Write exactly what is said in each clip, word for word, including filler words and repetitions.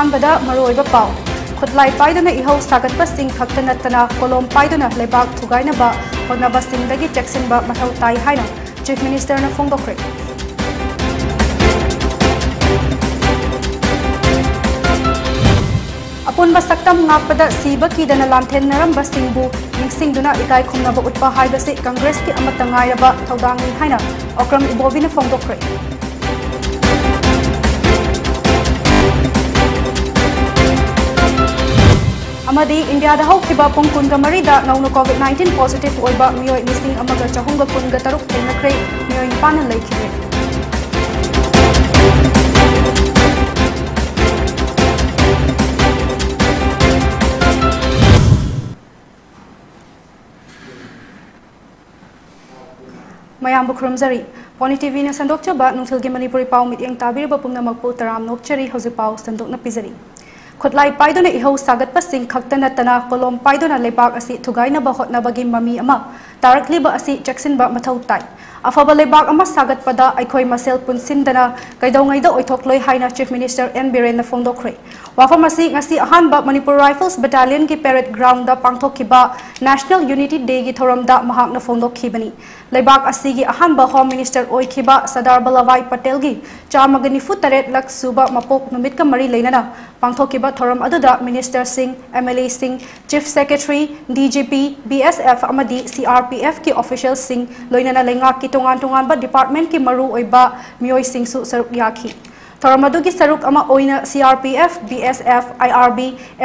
ꯑꯍꯥꯟꯕꯗ ꯃꯔꯨꯑꯣꯏꯕ ꯄꯥꯎ꯫ ꯈꯨꯠꯂꯥꯏ ꯄꯥꯏꯗꯨꯅ ꯏꯍꯧ ꯁꯥꯒꯠꯄꯁꯤꯡ ꯈꯛꯇ ꯅꯠꯇꯅ ꯀꯣꯂꯣꯝ ꯄꯥꯏꯗꯨꯅ ꯂꯩꯕꯥꯛ ꯊꯨꯒꯥꯏꯅꯕ ꯍꯣꯠꯅꯕꯁꯤꯡꯗꯒꯤ ꯆꯦꯛꯁꯤꯟꯕ ꯃꯊꯧ ꯇꯥꯏ ꯍꯥꯏꯅ Chief Minister ꯅ ꯐꯣꯡꯗꯣꯛꯈ꯭ꯔꯦ꯫ ꯑꯄꯨꯟꯕ ꯁꯛꯇꯝ ꯉꯥꯛꯄꯗ ꯁꯤꯕ ꯀꯤꯗꯅ ꯂꯥꯟꯊꯦꯡꯅꯔꯝꯕꯁꯤꯡꯕꯨ ꯅꯤꯡꯁꯤꯡꯗꯨꯅ ꯏꯀꯥꯏ ꯈꯨꯝꯅꯕ ꯎꯠꯄ ꯍꯥꯏꯕꯁꯤ ꯀꯪꯒ꯭ꯔꯦꯁꯀꯤ ꯑꯃꯠꯇ ꯉꯥꯏꯔꯕ ꯊꯧꯗꯥꯡꯅꯤ ꯍꯥꯏꯅ ꯑꯣꯀ꯭ꯔꯝ ꯏꯕꯣꯕꯤꯅ ꯐꯣꯡꯗꯣꯛꯈ꯭ꯔꯦ꯫ ꯑꯃꯗꯤ ꯏꯟꯗꯤꯌꯥꯗ ꯍꯧꯈꯤꯕ ꯄꯨꯡ ꯀꯨꯟꯒ ꯃꯔꯤꯗ ꯅꯧꯅ COVID nineteen positive ꯑꯣꯏꯕ ꯃꯤꯑꯣꯏ ꯂꯤꯁꯤꯡ ꯑꯃꯒ ꯆꯍꯨꯝꯒ ꯀꯨꯟꯒ ꯇꯔꯨꯛ ꯊꯦꯡꯅꯈ꯭ꯔꯦ, ꯃꯤꯑꯣꯏ ꯅꯤꯄꯥꯟꯅ ꯂꯩꯈꯤꯗ꯭ꯔꯦ꯫ ꯃꯌꯥꯝꯕꯨ ꯈꯨꯔꯨꯝꯖꯔꯤ꯫ ꯄꯣꯅꯤ ꯇꯤꯚꯤꯅ ꯁꯟꯗꯣꯛꯆꯕ ꯅꯨꯡꯊꯤꯜꯒꯤ ꯃꯅꯤꯄꯨꯔꯤ ꯄꯥꯎ ꯃꯤꯠꯌꯦꯡ ꯇꯥꯕꯤꯔꯤꯕ ꯄꯨꯝꯅꯃꯛꯄꯨ ꯇꯔꯥꯝꯅ ꯑꯣꯛꯆꯔꯤ꯫ ꯍꯧꯖꯤꯛ ꯄꯥꯎ ꯁꯟꯗꯣꯛꯅ ꯄꯤꯖꯔꯤ꯫ ꯈꯨꯠꯂꯥꯏ ꯄꯥꯏꯗꯨꯅ ꯏꯍꯧ ꯁꯥꯒꯠꯄꯁꯤꯡ ꯈꯛꯇ ꯅꯠꯇꯅ ꯀꯣꯂꯣꯝ ꯄꯥꯏꯗꯨꯅ ꯂꯩꯕꯥꯛ ꯑꯁꯤ ꯊꯨꯒꯥꯏꯅꯕ ꯍꯣꯠꯅꯕꯒꯤ ꯃꯃꯤ ꯑꯃ ꯇꯥꯔꯛꯂꯤꯕ ꯑꯁꯤ ꯆꯦꯛꯁꯤꯟꯕ ꯃꯊꯧ ꯇꯥꯏ꯫ ꯑꯐꯕ ꯂꯩꯕꯥꯛ ꯑꯃ ꯁꯥꯒꯠꯄꯗ ꯑꯩꯈꯣꯏ ꯃꯁꯦꯜ ꯄꯨꯟꯁꯤꯟꯗꯅ ꯀꯩꯗꯧꯉꯩꯗ ꯑꯣꯏꯊꯣꯛꯂꯣꯏ ꯍꯥꯏꯅ Chief Minister ꯑꯦꯟ ꯕꯤꯔꯦꯟꯅ ꯐꯣꯡꯗꯣꯛꯈ꯭ꯔꯦ꯫ ꯋꯥꯐꯝ ꯑꯁꯤ ꯉꯁꯤ ꯑꯍꯥꯟꯕ ꯃꯅꯤꯄꯨꯔ Rifles Battalionꯒꯤ parade groundꯗ ꯄꯥꯡꯊꯣꯛꯈꯤꯕ National Unity Dayꯒꯤ ꯊꯧꯔꯝꯗ ꯃꯍꯥꯛꯅ ꯐꯣꯡꯗꯣꯛꯈꯤꯕꯅꯤ꯫ ꯂꯩꯕꯥꯛ ꯑꯁꯤꯒꯤ ꯑꯍꯥꯟꯕ Home Minister ꯑꯣꯏꯈꯤꯕ ꯁꯔꯗꯥꯔ ꯕꯜꯂꯚꯚꯥꯏ ꯄꯇꯦꯜꯒꯤ ꯆꯥꯝꯃꯒ ꯅꯤꯐꯨ ꯇꯔꯦꯠ ꯂꯛ ꯁꯨꯕ ꯃꯄꯣꯛ ꯅꯨꯃꯤꯠꯀ ꯃꯔꯤ ꯂꯩꯅꯅ ꯄꯥꯡꯊꯣꯛꯈꯤꯕ ꯊꯧꯔꯝ ꯑꯗꯨꯗ ministerꯁꯤꯡ, MLAꯁꯤꯡ, Chief Secretary, DGP, BSF ꯑꯃꯗꯤ CRPFꯀꯤ officialꯁꯤꯡ, ꯂꯣꯏꯅꯅ ꯂꯩꯉꯥꯛꯀꯤ ꯇꯣꯉꯥꯟ ꯇꯣꯉꯥꯟꯕ departmentꯀꯤ ꯃꯔꯨ ꯑꯣꯏꯕ ꯃꯤꯑꯣꯏꯁꯤꯡꯁꯨ ꯁꯔꯨꯛ ꯌꯥꯈꯤ꯫ ꯊꯧꯔꯝ ꯑꯗꯨꯒꯤ ꯁꯔꯨꯛ ꯑꯃ ꯑꯣꯏꯅ CRPF, BSF, IRB,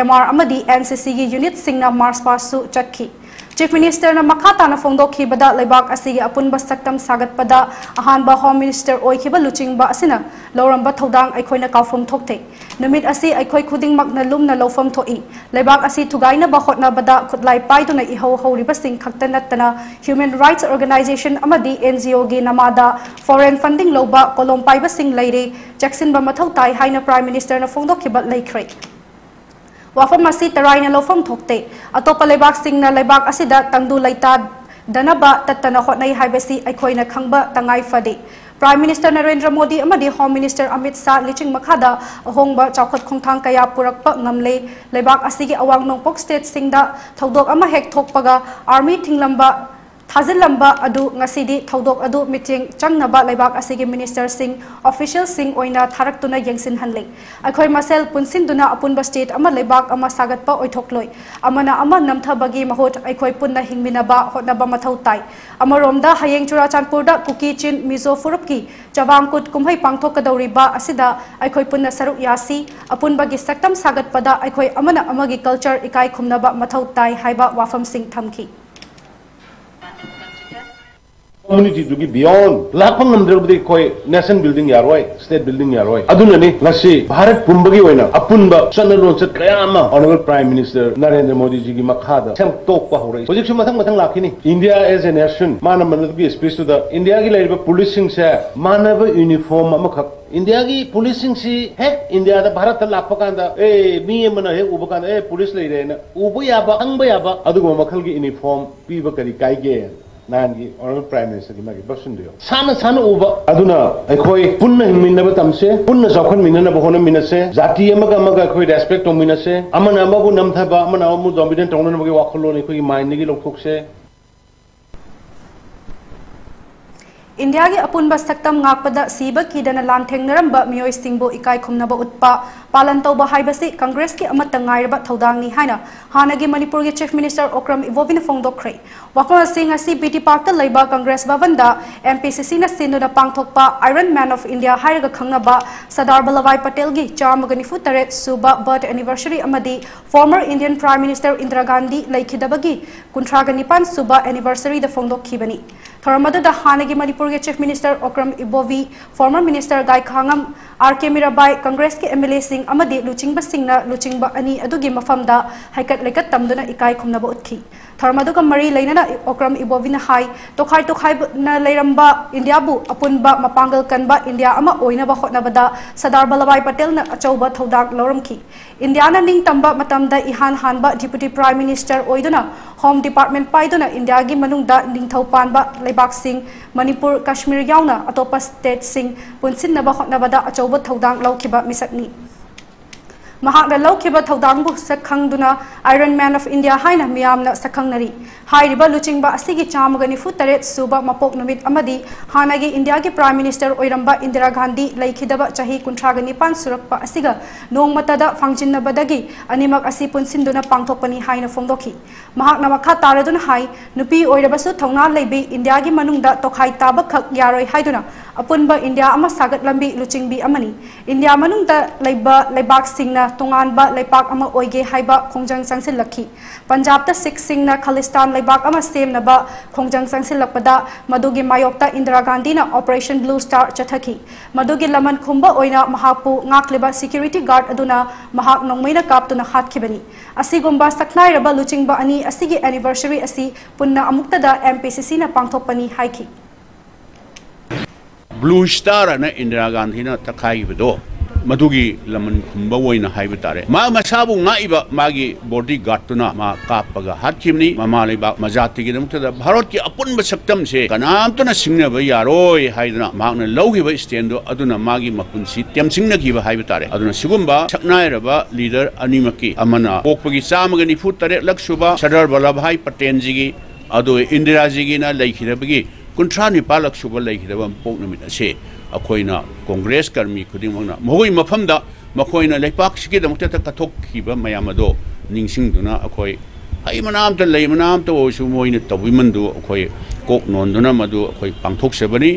MR ꯑꯃꯗꯤ NCCꯒꯤ unitꯁꯤꯡꯅ march pastꯁꯨ ꯆꯠꯈꯤ꯫ Chief Ministerꯅ ꯃꯈꯥ ꯇꯥꯅ ꯐꯣꯡꯗꯣꯛꯈꯤꯕꯗ, ꯂꯩꯕꯥꯛ ꯑꯁꯤꯒꯤ ꯑꯄꯨꯟꯕ ꯁꯛꯇꯝ ꯁꯥꯒꯠꯄꯗ ꯑꯍꯥꯟꯕ Home Minister ꯑꯣꯏꯈꯤꯕ ꯂꯨꯆꯤꯡꯕ ꯑꯁꯤꯅ ꯂꯧꯔꯝꯕ ꯊꯧꯗꯥꯡ ꯑꯩꯈꯣꯏꯅ ꯀꯥꯎꯐꯝ ꯊꯣꯛꯇꯦ꯫ ꯅꯨꯃꯤꯠ ꯑꯁꯤ ꯑꯩꯈꯣꯏ ꯈꯨꯗꯤꯡꯃꯛꯅ ꯂꯨꯝꯅ ꯂꯧꯐꯝ ꯊꯣꯛꯏ꯫ ꯂꯩꯕꯥꯛ ꯑꯁꯤ ꯊꯨꯒꯥꯏꯅꯕ ꯍꯣꯠꯅꯕꯗ ꯈꯨꯠꯂꯥꯏ ꯄꯥꯏꯗꯨꯅ ꯏꯍꯧ ꯍꯧꯔꯤꯕꯁꯤꯡ ꯈꯛꯇ ꯅꯠꯇꯅ human rights organization ꯑꯃꯗꯤ NGOꯒꯤ ꯅꯃꯥꯗ foreign funding ꯂꯧꯕ ꯀꯣꯂꯣꯝ ꯄꯥꯏꯕꯁꯤꯡ ꯂꯩꯔꯦ꯫ ꯆꯦꯛꯁꯤꯟꯕ ꯃꯊꯧ ꯇꯥꯏ ꯍꯥꯏꯅ Prime Ministerꯅ ꯐꯣꯡꯗꯣꯛꯈꯤꯕ ꯂꯩꯈ꯭ꯔꯦ꯫ ꯋꯥꯐꯝ ꯑꯁꯤ ꯇꯔꯥꯏꯅ ꯂꯧꯐꯝ ꯊꯣꯛꯇꯦ꯫ ꯑꯇꯣꯞꯄ ꯂꯩꯕꯥꯛꯁꯤꯡꯅ ꯂꯩꯕꯥꯛ ꯑꯁꯤꯗ ꯇꯪꯗꯨ ꯂꯩꯇꯥꯗꯅꯕ ꯇꯠꯇꯅ ꯍꯣꯠꯅꯩ ꯍꯥꯏꯕꯁꯤ ꯑꯩꯈꯣꯏꯅ ꯈꯪꯕ ꯇꯉꯥꯏ ꯐꯗꯦ꯫ Prime Minister ꯅꯔꯦꯟꯗ꯭ꯔ ꯃꯣꯗꯤ ꯑꯃꯗꯤ Home Minister ꯑꯃꯤꯠ ꯁꯥꯍ ꯂꯤꯆꯤꯡ ꯃꯈꯥꯗ ꯑꯍꯣꯡꯕ ꯆꯥꯎꯈꯠ ꯈꯣꯡꯊꯥꯡ ꯀꯌꯥ ꯄꯨꯔꯛꯄ ꯉꯝꯂꯦ꯫ ꯂꯩꯕꯥꯛ ꯑꯁꯤꯒꯤ ꯑꯋꯥꯡ ꯅꯣꯡꯄꯣꯛ stateꯁꯤꯡꯗ ꯊꯧꯗꯣꯛ ꯑꯃ ꯍꯦꯛ ꯊꯣꯛꯄꯒ army ꯊꯤꯡꯂꯝꯕ, ꯊꯥꯖꯤꯜꯂꯝꯕ ꯑꯗꯨ ꯉꯁꯤꯗꯤ ꯊꯧꯗꯣꯛ ꯑꯗꯨ ꯃꯤꯠꯌꯦꯡ ꯆꯪꯅꯕ ꯂꯩꯕꯥꯛ ꯑꯁꯤꯒꯤ ministerꯁꯤꯡ, officialꯁꯤꯡ ꯑꯣꯏꯅ ꯊꯥꯔꯛꯇꯨꯅ ꯌꯦꯡꯁꯤꯟꯍꯜꯂꯤ꯫ ꯑꯩꯈꯣꯏ ꯃꯁꯦꯜ ꯄꯨꯟꯁꯤꯟꯗꯨꯅ ꯑꯄꯨꯟꯕ state ꯑꯃ, ꯂꯩꯕꯥꯛ ꯑꯃ ꯁꯥꯒꯠꯄ ꯑꯣꯏꯊꯣꯛꯂꯣꯏ꯫ ꯑꯃꯅ ꯑꯃ ꯅꯝꯊꯕꯒꯤ ꯃꯍꯨꯠ ꯑꯩꯈꯣꯏ ꯄꯨꯟꯅ ꯍꯤꯡꯃꯤꯟꯅꯕ ꯍꯣꯠꯅꯕ ꯃꯊꯧ ꯇꯥꯏ꯫ ꯑꯃꯔꯣꯝꯗ ꯍꯌꯦꯡ ꯆꯨꯔꯥꯆꯥꯟꯄꯨꯔꯗ ꯀꯨꯀꯤ, ꯆꯤꯟ, ꯃꯤꯖꯣ ꯐꯨꯔꯨꯞꯀꯤ ꯆꯕꯥꯡ ꯀꯨꯠ ꯀꯨꯝꯍꯩ ꯄꯥꯡꯊꯣꯛꯀꯗꯧꯔꯤꯕ ꯑꯁꯤꯗ ꯑꯩꯈꯣꯏ ꯄꯨꯟꯅ ꯁꯔꯨꯛ ꯌꯥꯁꯤ꯫ ꯑꯄꯨꯟꯕꯒꯤ ꯁꯛꯇꯝ ꯁꯥꯒꯠꯄꯗ ꯑꯩꯈꯣꯏ ꯑꯃꯅ ꯑꯃꯒꯤ culture ꯏꯀꯥꯏ ꯈꯨꯝꯅꯕ ꯃꯊꯧ ꯇꯥꯏ ꯍꯥꯏꯕ ꯋꯥꯐꯝꯁꯤꯡ ꯊꯝꯈꯤ꯫ Communityꯗꯨꯒꯤ beyond ꯂꯥꯛꯄ ꯉꯝꯗ꯭ꯔꯕꯗꯤ ꯑꯩꯈꯣꯏ nation building ꯌꯥꯔꯣꯏ, state building ꯌꯥꯔꯣꯏ꯫ ꯑꯗꯨꯅꯅꯤ ꯉꯁꯤ ꯚꯥꯔꯠ ꯄꯨꯝꯕꯒꯤ ꯑꯣꯏꯅ ꯑꯄꯨꯟꯕ ꯆꯠꯅ ꯂꯣꯟꯆꯠ ꯀꯌꯥ ꯑꯃ Honourable Prime Minister ꯅꯔꯦꯟꯗ꯭ꯔ ꯃꯣꯗꯤꯖꯤꯒꯤ ꯃꯈꯥꯗ ꯁꯦꯝꯗꯣꯛꯄ ꯍꯧꯔꯛꯏ꯫ ꯍꯧꯖꯤꯛꯁꯨ ꯃꯊꯪ ꯃꯊꯪ ꯂꯥꯛꯈꯤꯅꯤ꯫ India as a nation, ꯃꯥꯅ ꯃꯗꯨꯒꯤ speechꯇꯨꯗ Indiaꯒꯤ ꯂꯩꯔꯤꯕ policeꯁꯤꯡꯁꯦ ꯃꯥꯟꯅꯕ uniform ꯑꯃꯈꯛ, Indiaꯒꯤ policeꯁꯤꯡꯁꯤ ꯍꯦꯛ Indiaꯗ ꯚꯥꯔꯠꯇ ꯂꯥꯛꯄ ꯀꯥꯟꯗ ꯑꯦ ꯃꯤ ꯑꯃꯅ ꯍꯦꯛ ꯎꯕ ꯀꯥꯟꯗ ꯑꯦ police ꯂꯩꯔꯦꯅ ꯎꯕ ꯌꯥꯕ, ꯈꯪꯕ ꯌꯥꯕ ꯑꯗꯨꯒꯨꯝꯕ ꯃꯈꯜꯒꯤ uniform ꯄꯤꯕ ꯀꯔꯤ ꯀꯥꯏꯒꯦ? ꯅꯍꯥꯟꯒꯤ Honourable Prime Ministerꯒꯤ ꯃꯥꯒꯤ ꯚꯥꯁꯟꯗꯣ ꯌꯦꯡꯉꯨ꯫ ꯁꯥꯟꯅ ꯁꯥꯟꯅ ꯎꯕ꯫ ꯑꯗꯨꯅ ꯑꯩꯈꯣꯏ ꯄꯨꯟꯅ ꯍꯤꯡꯃꯤꯟꯅꯕ ꯇꯝꯁꯦ, ꯄꯨꯟꯅ ꯆꯥꯎꯈꯠꯃꯤꯟꯅꯅꯕ ꯍꯣꯠꯅꯃꯤꯟꯅꯁꯦ, ꯖꯥꯇꯤ ꯑꯃꯒ ꯑꯃꯒ ꯑꯩꯈꯣꯏ respect ꯇꯧꯃꯤꯟꯅꯁꯦ, ꯑꯃꯅ ꯑꯃꯕꯨ ꯅꯝꯊꯕ, ꯑꯃꯅ ꯑꯃꯕꯨ dominate ꯇꯧꯅꯅꯕꯒꯤ ꯋꯥꯈꯜꯂꯣꯟ ꯑꯩꯈꯣꯏꯒꯤ mindꯗꯒꯤ ꯂꯧꯊꯣꯛꯁꯦ꯫ ꯏꯟꯗꯤꯌꯥꯒꯤ ꯑꯄꯨꯟꯕ ꯁꯛꯇꯝ ꯉꯥꯛꯄꯗ ꯁꯤꯕ ꯀꯤꯗꯅ ꯂꯥꯟꯊꯦꯡꯅꯔꯝꯕ ꯃꯤꯑꯣꯏꯁꯤꯡꯕꯨ ꯏꯀꯥꯏ ꯈꯨꯝꯅꯕ ꯎꯠꯄ, ꯄꯥꯂꯟ ꯇꯧꯕ ꯍꯥꯏꯕꯁꯤ ꯀꯪꯒ꯭ꯔꯦꯁꯀꯤ ꯑꯃꯠꯇ ꯉꯥꯏꯔꯕ ꯊꯧꯗꯥꯡꯅꯤ ꯍꯥꯏꯅ ꯍꯥꯟꯅꯒꯤ ꯃꯅꯤꯄꯨꯔꯒꯤ Chief Minister ꯑꯣꯀ꯭ꯔꯝ ꯏꯕꯣꯕꯤꯅ ꯐꯣꯡꯗꯣꯛꯈ꯭ꯔꯦ꯫ ꯋꯥꯐꯝ ꯑꯁꯤ ꯉꯁꯤ ꯕꯤ ꯇꯤ ꯄꯥꯔꯛꯇ ꯂꯩꯕ ꯀꯪꯒ꯭ꯔꯦꯁ ꯚꯕꯟꯗ ꯑꯦꯝ ꯄꯤ ꯁꯤ ꯁꯤꯅ ꯁꯤꯟꯗꯨꯅ ꯄꯥꯡꯊꯣꯛꯄ Iron Man of India ꯍꯥꯏꯔꯒ ꯈꯪꯅꯕ ꯁꯔꯗꯥꯔ ꯚꯜꯂꯚ ꯚꯥꯏ ꯄꯇꯦꯜꯒꯤ ꯆꯥꯝꯃꯒ ꯅꯤꯐꯨ ꯇꯔꯦꯠ ꯁꯨꯕ birth anniversary ꯑꯃꯗꯤ former Indian Prime Minister Indira Gandhi ꯂꯩꯈꯤꯗꯕꯒꯤ ꯀꯨꯟꯊ꯭ꯔꯥꯒ ꯅꯤꯄꯥꯟ ꯁꯨꯕ anniversaryꯗ ꯐꯣꯡꯗꯣꯛꯈꯤꯕꯅꯤ꯫ ꯊꯧꯔꯝ ꯑꯗꯨꯗ ꯍꯥꯟꯅꯒꯤ ꯃꯅꯤꯄꯨꯔꯒꯤ Chief Minister Okram Ibobi, former Minister Gaikhangam, R K Mirabai, ꯀꯪꯒ꯭ꯔꯦꯁꯀꯤ ꯑꯦꯝ ꯑꯦꯜ ꯑꯦꯁꯤꯡ ꯑꯃꯗꯤ ꯂꯨꯆꯤꯡꯕꯁꯤꯡꯅ ꯂꯨꯆꯤꯡꯕ ꯑꯅꯤ ꯑꯗꯨꯒꯤ ꯃꯐꯝꯗ ꯍꯩꯀꯠ ꯂꯩꯀꯠ ꯇꯝꯗꯨꯅ ꯏꯀꯥꯏ ꯈꯨꯝꯅꯕ ꯎꯠꯈꯤ꯫ ꯊꯧꯔꯝ ꯑꯗꯨꯒ ꯃꯔꯤ ꯂꯩꯅꯅ ꯑꯣꯀ꯭ꯔꯝ ꯏꯕꯣꯕꯤꯅ ꯍꯥꯏ, ꯇꯣꯈꯥꯏ ꯇꯣꯈꯥꯏꯅ ꯂꯩꯔꯝꯕ ꯏꯟꯗꯤꯌꯥꯕꯨ ꯑꯄꯨꯟꯕ ꯃꯄꯥꯡꯒꯜ ꯀꯟꯕ ꯏꯟꯗꯤꯌꯥ ꯑꯃ ꯑꯣꯏꯅꯕ ꯍꯣꯠꯅꯕꯗ ꯁꯔꯗꯥꯔ ꯚꯜꯂꯚ ꯚꯥꯏ ꯄꯇꯦꯜꯅ ꯑꯆꯧꯕ ꯊꯧꯗꯥꯡ ꯂꯧꯔꯝꯈꯤ꯫ ꯏꯟꯗꯤꯌꯥꯅ ꯅꯤꯡꯇꯝꯕ ꯃꯇꯝꯗ ꯏꯍꯥꯟ ꯍꯥꯟꯕ Deputy Prime Minister ꯑꯣꯏꯗꯨꯅ Home Department ꯄꯥꯏꯗꯨꯅ ꯏꯟꯗꯤꯌꯥꯒꯤ ꯃꯅꯨꯡꯗ ꯅꯤꯡꯊꯧ ꯄꯥꯟꯕ ꯂꯩꯕꯥꯛꯁꯤꯡ, ꯃꯅꯤꯄꯨꯔ, ꯀꯥꯁꯃꯤꯔ ꯌꯥꯎꯅ ꯑꯇꯣꯞꯄ stateꯁꯤꯡ ꯄꯨꯟꯁꯤꯟꯅꯕ ꯍꯣꯠꯅꯕꯗ ꯑꯆꯧꯕ ꯊꯧꯗꯥꯡ ꯂꯧꯈꯤꯕ ꯃꯤꯁꯛꯅꯤ꯫ ꯃꯍꯥꯛꯅ ꯂꯧꯈꯤꯕ ꯊꯧꯗꯥꯡꯕꯨ ꯁꯛ ꯈꯪꯗꯨꯅ Iron Man of India ꯍꯥꯏꯅ ꯃꯤꯌꯥꯝꯅ ꯁꯛꯈꯪꯅꯔꯤ꯫ ꯍꯥꯏꯔꯤꯕ ꯂꯨꯆꯤꯡꯕ ꯑꯁꯤꯒꯤ ꯆꯥꯝꯃꯒ ꯅꯤꯐꯨ ꯇꯔꯦꯠ ꯁꯨꯕ ꯃꯄꯣꯛ ꯅꯨꯃꯤꯠ ꯑꯃꯗꯤ ꯍꯥꯟꯅꯒꯤ ꯏꯟꯗꯤꯌꯥꯒꯤ Prime Minister ꯑꯣꯏꯔꯝꯕ ꯏꯟꯗꯤꯔꯥ ꯒꯥꯟꯙꯤ ꯂꯩꯈꯤꯗꯕ ꯆꯍꯤ ꯀꯨꯟꯊ꯭ꯔꯥꯒ ꯅꯤꯄꯥꯟ ꯁꯨꯔꯛꯄ ꯑꯁꯤꯒ ꯅꯣꯡꯃꯇꯗ ꯐꯥꯡꯖꯤꯟꯅꯕꯗꯒꯤ ꯑꯅꯤꯃꯛ ꯑꯁꯤ ꯄꯨꯟꯁꯤꯟꯗꯨꯅ ꯄꯥꯡꯊꯣꯛꯄꯅꯤ ꯍꯥꯏꯅ ꯐꯣꯡꯗꯣꯛꯈꯤ꯫ ꯃꯍꯥꯛꯅ ꯃꯈꯥ ꯇꯥꯔꯗꯨꯅ ꯍꯥꯏ, ꯅꯨꯄꯤ ꯑꯣꯏꯔꯕꯁꯨ ꯊꯧꯅꯥ ꯂꯩꯕꯤ, ꯏꯟꯗꯤꯌꯥꯒꯤ ꯃꯅꯨꯡꯗ ꯇꯣꯈꯥꯏ ꯇꯥꯕꯈꯛ ꯌꯥꯔꯣꯏ ꯍꯥꯏꯗꯨꯅ ꯑꯄꯨꯟꯕ ꯏꯟꯗꯤꯌꯥ ꯑꯃ ꯁꯥꯒꯠꯂꯝꯕꯤ ꯂꯨꯆꯤꯡꯕꯤ ꯑꯃꯅꯤ꯫ ꯏꯟꯗꯤꯌꯥ ꯃꯅꯨꯡꯗ ꯂꯩꯕ ꯂꯩꯕꯥꯛꯁꯤꯡꯅ ꯇꯣꯉꯥꯟꯕ ꯂꯩꯄꯥꯛ ꯑꯃ ꯑꯣꯏꯒꯦ ꯍꯥꯏꯕ ꯈꯣꯡꯖꯪ ꯆꯪꯁꯤꯜꯂꯛꯈꯤ꯫ ꯄꯟꯖꯥꯕꯇ ꯁꯤꯈꯁꯤꯡꯅ ꯈꯥꯂꯤꯁꯇꯥꯟ ꯂꯩꯕꯥꯛ ꯑꯃ ꯁꯦꯝꯅꯕ ꯈꯣꯡꯖꯪ ꯆꯪꯁꯤꯜꯂꯛꯄꯗ ꯃꯗꯨꯒꯤ ꯃꯥꯌꯣꯛꯇ ꯏꯟꯗꯤꯔꯥ ꯒꯥꯟꯙꯤꯅ Operation Blue Star ꯆꯠꯊꯈꯤ꯫ ꯃꯗꯨꯒꯤ ꯂꯃꯟ ꯈꯨꯝꯕ ꯑꯣꯏꯅ ꯃꯍꯥꯛꯄꯨ ꯉꯥꯛꯂꯤꯕ security guard ꯑꯗꯨꯅ ꯃꯍꯥꯛ ꯅꯣꯡꯃꯩꯅ ꯀꯥꯞꯇꯨꯅ ꯍꯥꯠꯈꯤꯕꯅꯤ꯫ ꯑꯁꯤꯒꯨꯝꯕ ꯁꯛꯅꯥꯏꯔꯕ ꯂꯨꯆꯤꯡꯕ ꯑꯅꯤ ꯑꯁꯤꯒꯤ anniversary ꯑꯁꯤ ꯄꯨꯟꯅ ꯑꯃꯨꯛꯇꯗ M P C C ꯅ ꯄꯥꯡꯊꯣꯛꯄꯅꯤ ꯍꯥꯏꯈꯤ꯫ ꯕ꯭ꯂꯨ ꯁ꯭ꯇꯥꯔ ꯑꯅ ꯏꯟꯗꯤꯔꯥ ꯒꯥꯟꯙꯤꯅ ꯇꯛꯈꯥꯏꯈꯤꯕꯗꯣ, ꯃꯗꯨꯒꯤ ꯂꯃꯟ ꯈꯨꯝꯕ ꯑꯣꯏꯅ ꯍꯥꯏꯕ ꯇꯥꯔꯦ꯫ ꯃꯥ ꯃꯁꯥꯕꯨ ꯉꯥꯛꯏꯕ ꯃꯥꯒꯤ bodyguard ꯇꯨꯅ ꯃꯥ ꯀꯥꯞꯄꯒ ꯍꯥꯠꯈꯤꯕꯅꯤ꯫ ꯃꯃꯥ ꯂꯩꯕꯥꯛ ꯃꯖꯥꯇꯤꯒꯤꯗꯃꯛꯇꯗ ꯚꯥꯔꯠꯀꯤ ꯑꯄꯨꯟꯕ ꯁꯛꯇꯝꯁꯦ ꯀꯅꯥꯝꯇꯅ ꯁꯤꯡꯅꯕ ꯌꯥꯔꯣꯏ ꯍꯥꯏꯗꯨꯅ ꯃꯍꯥꯛꯅ ꯂꯧꯈꯤꯕ stand ꯗꯣ ꯑꯗꯨꯅ ꯃꯥꯒꯤ ꯃꯄꯨꯟꯁꯤ ꯇꯦꯝꯁꯤꯡꯅꯈꯤꯕ ꯍꯥꯏꯕ ꯇꯥꯔꯦ꯫ ꯑꯗꯨꯅ ꯁꯤꯒꯨꯝꯕ ꯁꯛꯅꯥꯏꯔꯕ leader ꯑꯅꯤꯃꯛꯀꯤ, ꯑꯃꯅ ꯄꯣꯛꯄꯒꯤ ꯆꯥꯝꯃꯒ ꯅꯤꯐꯨ ꯇꯔꯦꯠꯂꯛ ꯁꯨꯕ ꯁꯔꯗꯥꯔ ꯚꯜꯂꯚꯚꯥꯏ ꯄꯇꯦꯜꯖꯤꯒꯤ, ꯑꯗꯨꯒ ꯏꯟꯗꯤꯔꯥꯖꯤꯒꯤꯅ ꯂꯩꯈꯤꯗꯕꯒꯤ ꯀꯨꯟꯊ꯭ꯔꯥ ꯅꯤꯄꯥꯜꯂꯛ ꯁꯨꯕ ꯂꯩꯈꯤꯗꯕ ꯃꯄꯣꯛ ꯅꯨꯃꯤꯠ ꯑꯁꯤ ꯑꯩꯈꯣꯏꯅ Congress ꯀꯔꯃꯤ ꯈꯨꯗꯤꯡꯃꯛꯅ ꯃꯈꯣꯏ ꯃꯐꯝꯗ ꯃꯈꯣꯏꯅ ꯂꯩꯄꯥꯛꯁꯤꯒꯤꯗꯃꯛꯇ ꯀꯠꯊꯣꯛꯈꯤꯕ ꯃꯌꯥꯝ ꯑꯗꯣ ꯅꯤꯡꯁꯤꯡꯗꯨꯅ ꯑꯩꯈꯣꯏ ꯍꯩ ꯃꯅꯥ ꯑꯃꯇ, ꯂꯩ ꯃꯅꯥ ꯑꯃꯇ ꯑꯣꯏꯔꯁꯨ ꯃꯣꯏꯅ ꯇꯧꯕꯤꯃꯟꯗꯨ ꯑꯩꯈꯣꯏ ꯀꯣꯛ ꯅꯣꯟꯗꯨꯅ ꯃꯗꯨ ꯑꯩꯈꯣꯏ ꯄꯥꯡꯊꯣꯛꯆꯕꯅꯤ꯫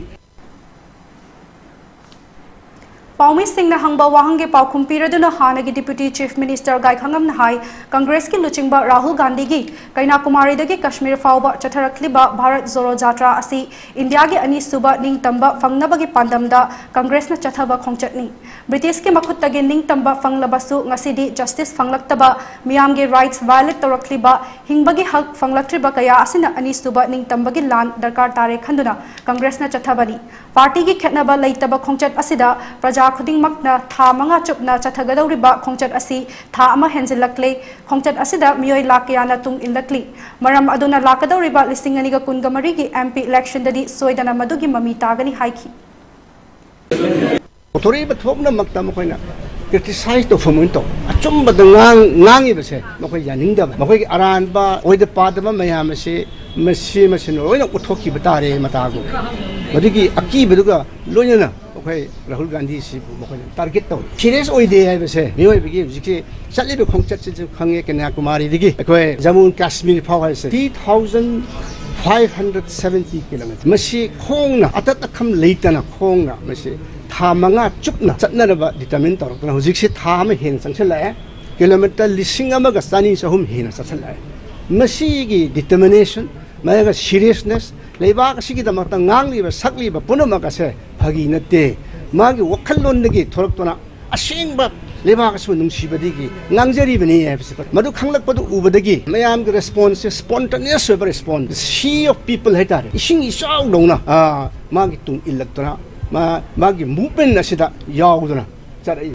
ꯄꯥꯎꯃꯤꯁꯤꯡꯅ ꯍꯪꯕ ꯋꯥꯍꯪꯒꯤ ꯄꯥꯎꯈꯨꯝ ꯄꯤꯔꯗꯨꯅ ꯍꯥꯟꯅꯒꯤ Deputy Chief Minister ꯒꯥꯏꯈꯉꯝꯅ ꯍꯥꯏ, Congress ꯀꯤ ꯂꯨꯆꯤꯡꯕ ꯔꯥꯍꯨꯜ ꯒꯥꯟꯙꯤꯒꯤ ꯀꯩꯅꯥꯀꯨꯃꯥꯔꯤꯗꯒꯤ ꯀꯥꯁꯃꯤꯔ ꯐꯥꯎꯕ ꯆꯠꯊꯔꯛꯂꯤꯕ ꯚꯥꯔꯠ ꯖꯣꯔꯣ ꯖꯥꯇ꯭ꯔꯥ ꯑꯁꯤ ꯏꯟꯗꯤꯌꯥꯒꯤ ꯑꯅꯤꯁꯨꯕ ꯅꯤꯡꯇꯝꯕ ꯐꯪꯅꯕꯒꯤ ꯄꯥꯟꯗꯝꯗ Congress ꯅ ꯆꯠꯊꯕ ꯈꯣꯡꯆꯠꯅꯤ꯫ British ꯀꯤ ꯃꯈꯨꯠꯇꯒꯤ ꯅꯤꯡꯇꯝꯕ ꯐꯪꯂꯕꯁꯨ ꯉꯁꯤꯗꯤ justice ꯐꯪꯂꯛꯇꯕ, ꯃꯤꯌꯥꯝꯒꯤ rights violate ꯇꯧꯔꯛꯂꯤꯕ, ꯍꯤꯡꯕꯒꯤ ꯍꯛ ꯐꯪꯂꯛꯇ꯭ꯔꯤꯕ ꯀꯌꯥ ꯑꯁꯤꯅ ꯑꯅꯤꯁꯨꯕ ꯅꯤꯡꯇꯝꯕꯒꯤ ꯂꯥꯟ ꯗꯔꯀꯥꯔ ꯇꯥꯔꯦ ꯈꯟꯗꯨꯅ Congress ꯅ ꯆꯠꯊꯕꯅꯤ꯫ ꯄꯥꯔꯇꯤꯒꯤ ꯈꯦꯠꯅꯕ ꯂꯩꯇꯕ ꯈꯣꯡꯆꯠ ꯑꯁꯤꯗ ꯄ꯭ꯔꯖꯥ ꯈꯨꯗꯤꯡꯃꯛꯅ ꯊꯥ ꯃꯉꯥ ꯆꯨꯞꯅ ꯆꯠꯊꯒꯗꯧꯔꯤꯕ ꯈꯣꯡꯆꯠ ꯑꯁꯤ ꯊꯥ ꯑꯃ ꯍꯦꯟꯖꯤꯜꯂꯛꯂꯦ꯫ ꯈꯣꯡꯆꯠ ꯑꯁꯤꯗ ꯃꯤꯑꯣꯏ ꯂꯥꯈ ꯀꯌꯥꯅ ꯇꯨꯡ ꯏꯜꯂꯛꯂꯤ꯫ ꯃꯔꯝ ꯑꯗꯨꯅ ꯂꯥꯛꯀꯗꯧꯔꯤꯕ ꯂꯤꯁꯤꯡ ꯑꯅꯤꯒ ꯀꯨꯟꯒ ꯃꯔꯤꯒꯤ MP election ꯗꯗꯤ ꯁꯣꯏꯗꯅ ꯃꯗꯨꯒꯤ ꯃꯃꯤ ꯇꯥꯒꯅꯤ ꯍꯥꯏꯈꯤ꯫ ꯄꯨꯊꯣꯔꯛꯏꯕ ꯊꯣꯛꯅꯃꯛꯇ ꯃꯈꯣꯏꯅ criticize ꯇꯧꯐꯝ ꯑꯣꯏꯅ ꯇꯧ꯫ ꯑꯆꯨꯝꯕꯗ ꯉꯥꯡ-, ꯉꯥꯡꯉꯤꯕꯁꯦ ꯃꯈꯣꯏ ꯌꯥꯅꯤꯡꯗꯕ, ꯃꯈꯣꯏꯒꯤ ꯑꯔꯥꯟꯕ ꯑꯣꯏꯗ ꯄꯥꯗꯕ ꯃꯌꯥꯝ ꯑꯁꯤ ꯃꯁꯤ, ꯃꯁꯤꯅ ꯂꯣꯏꯅ ꯎꯠꯊꯣꯛꯈꯤꯕ ꯇꯥꯔꯦ ꯃꯇꯥꯒꯨꯝ꯫ ꯃꯗꯨꯒꯤ ꯑꯀꯤꯕꯗꯨꯒ ꯂꯣꯏꯅꯅ ꯑꯩꯈꯣꯏ ꯔꯥꯍꯨꯜ ꯒꯥꯟꯙꯤꯁꯤꯕꯨ ꯃꯈꯣꯏꯅ target ꯇꯧꯏ꯫ Serious ꯑꯣꯏꯗꯦ ꯍꯥꯏꯕꯁꯦ ꯃꯤꯑꯣꯏꯕꯒꯤ ꯍꯧꯖꯤꯛꯁꯤ ꯆꯠꯂꯤꯕ ꯈꯣꯡꯆꯠꯁꯤꯁꯨ ꯈꯪꯉꯦ꯫ ꯀꯟꯌꯥꯀꯨꯃꯥꯔꯤꯗꯒꯤ ꯑꯩꯈꯣꯏ ꯖꯃꯨ ꯀꯥꯁꯃꯤꯔ ꯐꯥꯎ ꯍꯥꯏꯁꯦ three thousand five hundred seventy kilometer꯫ ꯃꯁꯤ ꯈꯣꯡꯅ ꯑꯇꯠ ꯑꯈꯝ ꯂꯩꯇꯅ ꯈꯣꯡꯅ ꯃꯁꯤ ꯊꯥ ꯃꯉꯥ ꯆꯨꯞꯅ ꯆꯠꯅꯅꯕ determine ꯇꯧꯔꯛꯇꯅ ꯍꯧꯖꯤꯛꯁꯤ ꯊꯥ ꯑꯃ ꯍꯦꯟꯅ ꯆꯪꯁꯤꯜꯂꯛꯑꯦ꯫ Kilometer ꯂꯤꯁꯤꯡ ꯑꯃꯒ ꯆꯅꯤ ꯆꯍꯨꯝ ꯍꯦꯟꯅ ꯆꯠꯁꯤꯜꯂꯛꯑꯦ꯫ ꯃꯁꯤꯒꯤ determination, ꯃꯁꯤꯒ seriousness, ꯂꯩꯕꯥꯛ ꯑꯁꯤꯒꯤꯗꯃꯛꯇ ꯉꯥꯡꯂꯤꯕ ꯁꯛꯂꯤꯕ ꯄꯨꯝꯅꯃꯛ ꯑꯁꯦ ꯐꯥꯒꯤ ꯅꯠꯇꯦ꯫ ꯃꯥꯒꯤ ꯋꯥꯈꯜꯂꯣꯟꯗꯒꯤ ꯊꯣꯔꯛꯇꯨꯅ ꯑꯁꯦꯡꯕ ꯂꯩꯕꯥꯛ ꯑꯁꯤꯕꯨ ꯅꯨꯡꯁꯤꯕꯗꯒꯤ ꯉꯥꯡꯖꯔꯤꯕꯅꯤ ꯍꯥꯏꯕꯁꯤ ꯃꯗꯨ ꯈꯪꯂꯛꯄꯗꯨ ꯎꯕꯗꯒꯤ ꯃꯌꯥꯝꯒꯤ response ꯁꯦ spontaneous ꯑꯣꯏꯕ response, sea of people ꯍꯥꯏꯇꯥꯔꯦ, ꯏꯁꯤꯡ ꯏꯆꯥꯎꯗꯧꯅ, ꯑꯥ, ꯃꯥꯒꯤ ꯇꯨꯡ ꯏꯜꯂꯛꯇꯨꯅ ꯃꯥ-, ꯃꯥꯒꯤ movement ꯑꯁꯤꯗ ꯌꯥꯎꯗꯨꯅ ꯆꯠꯂꯛꯏ꯫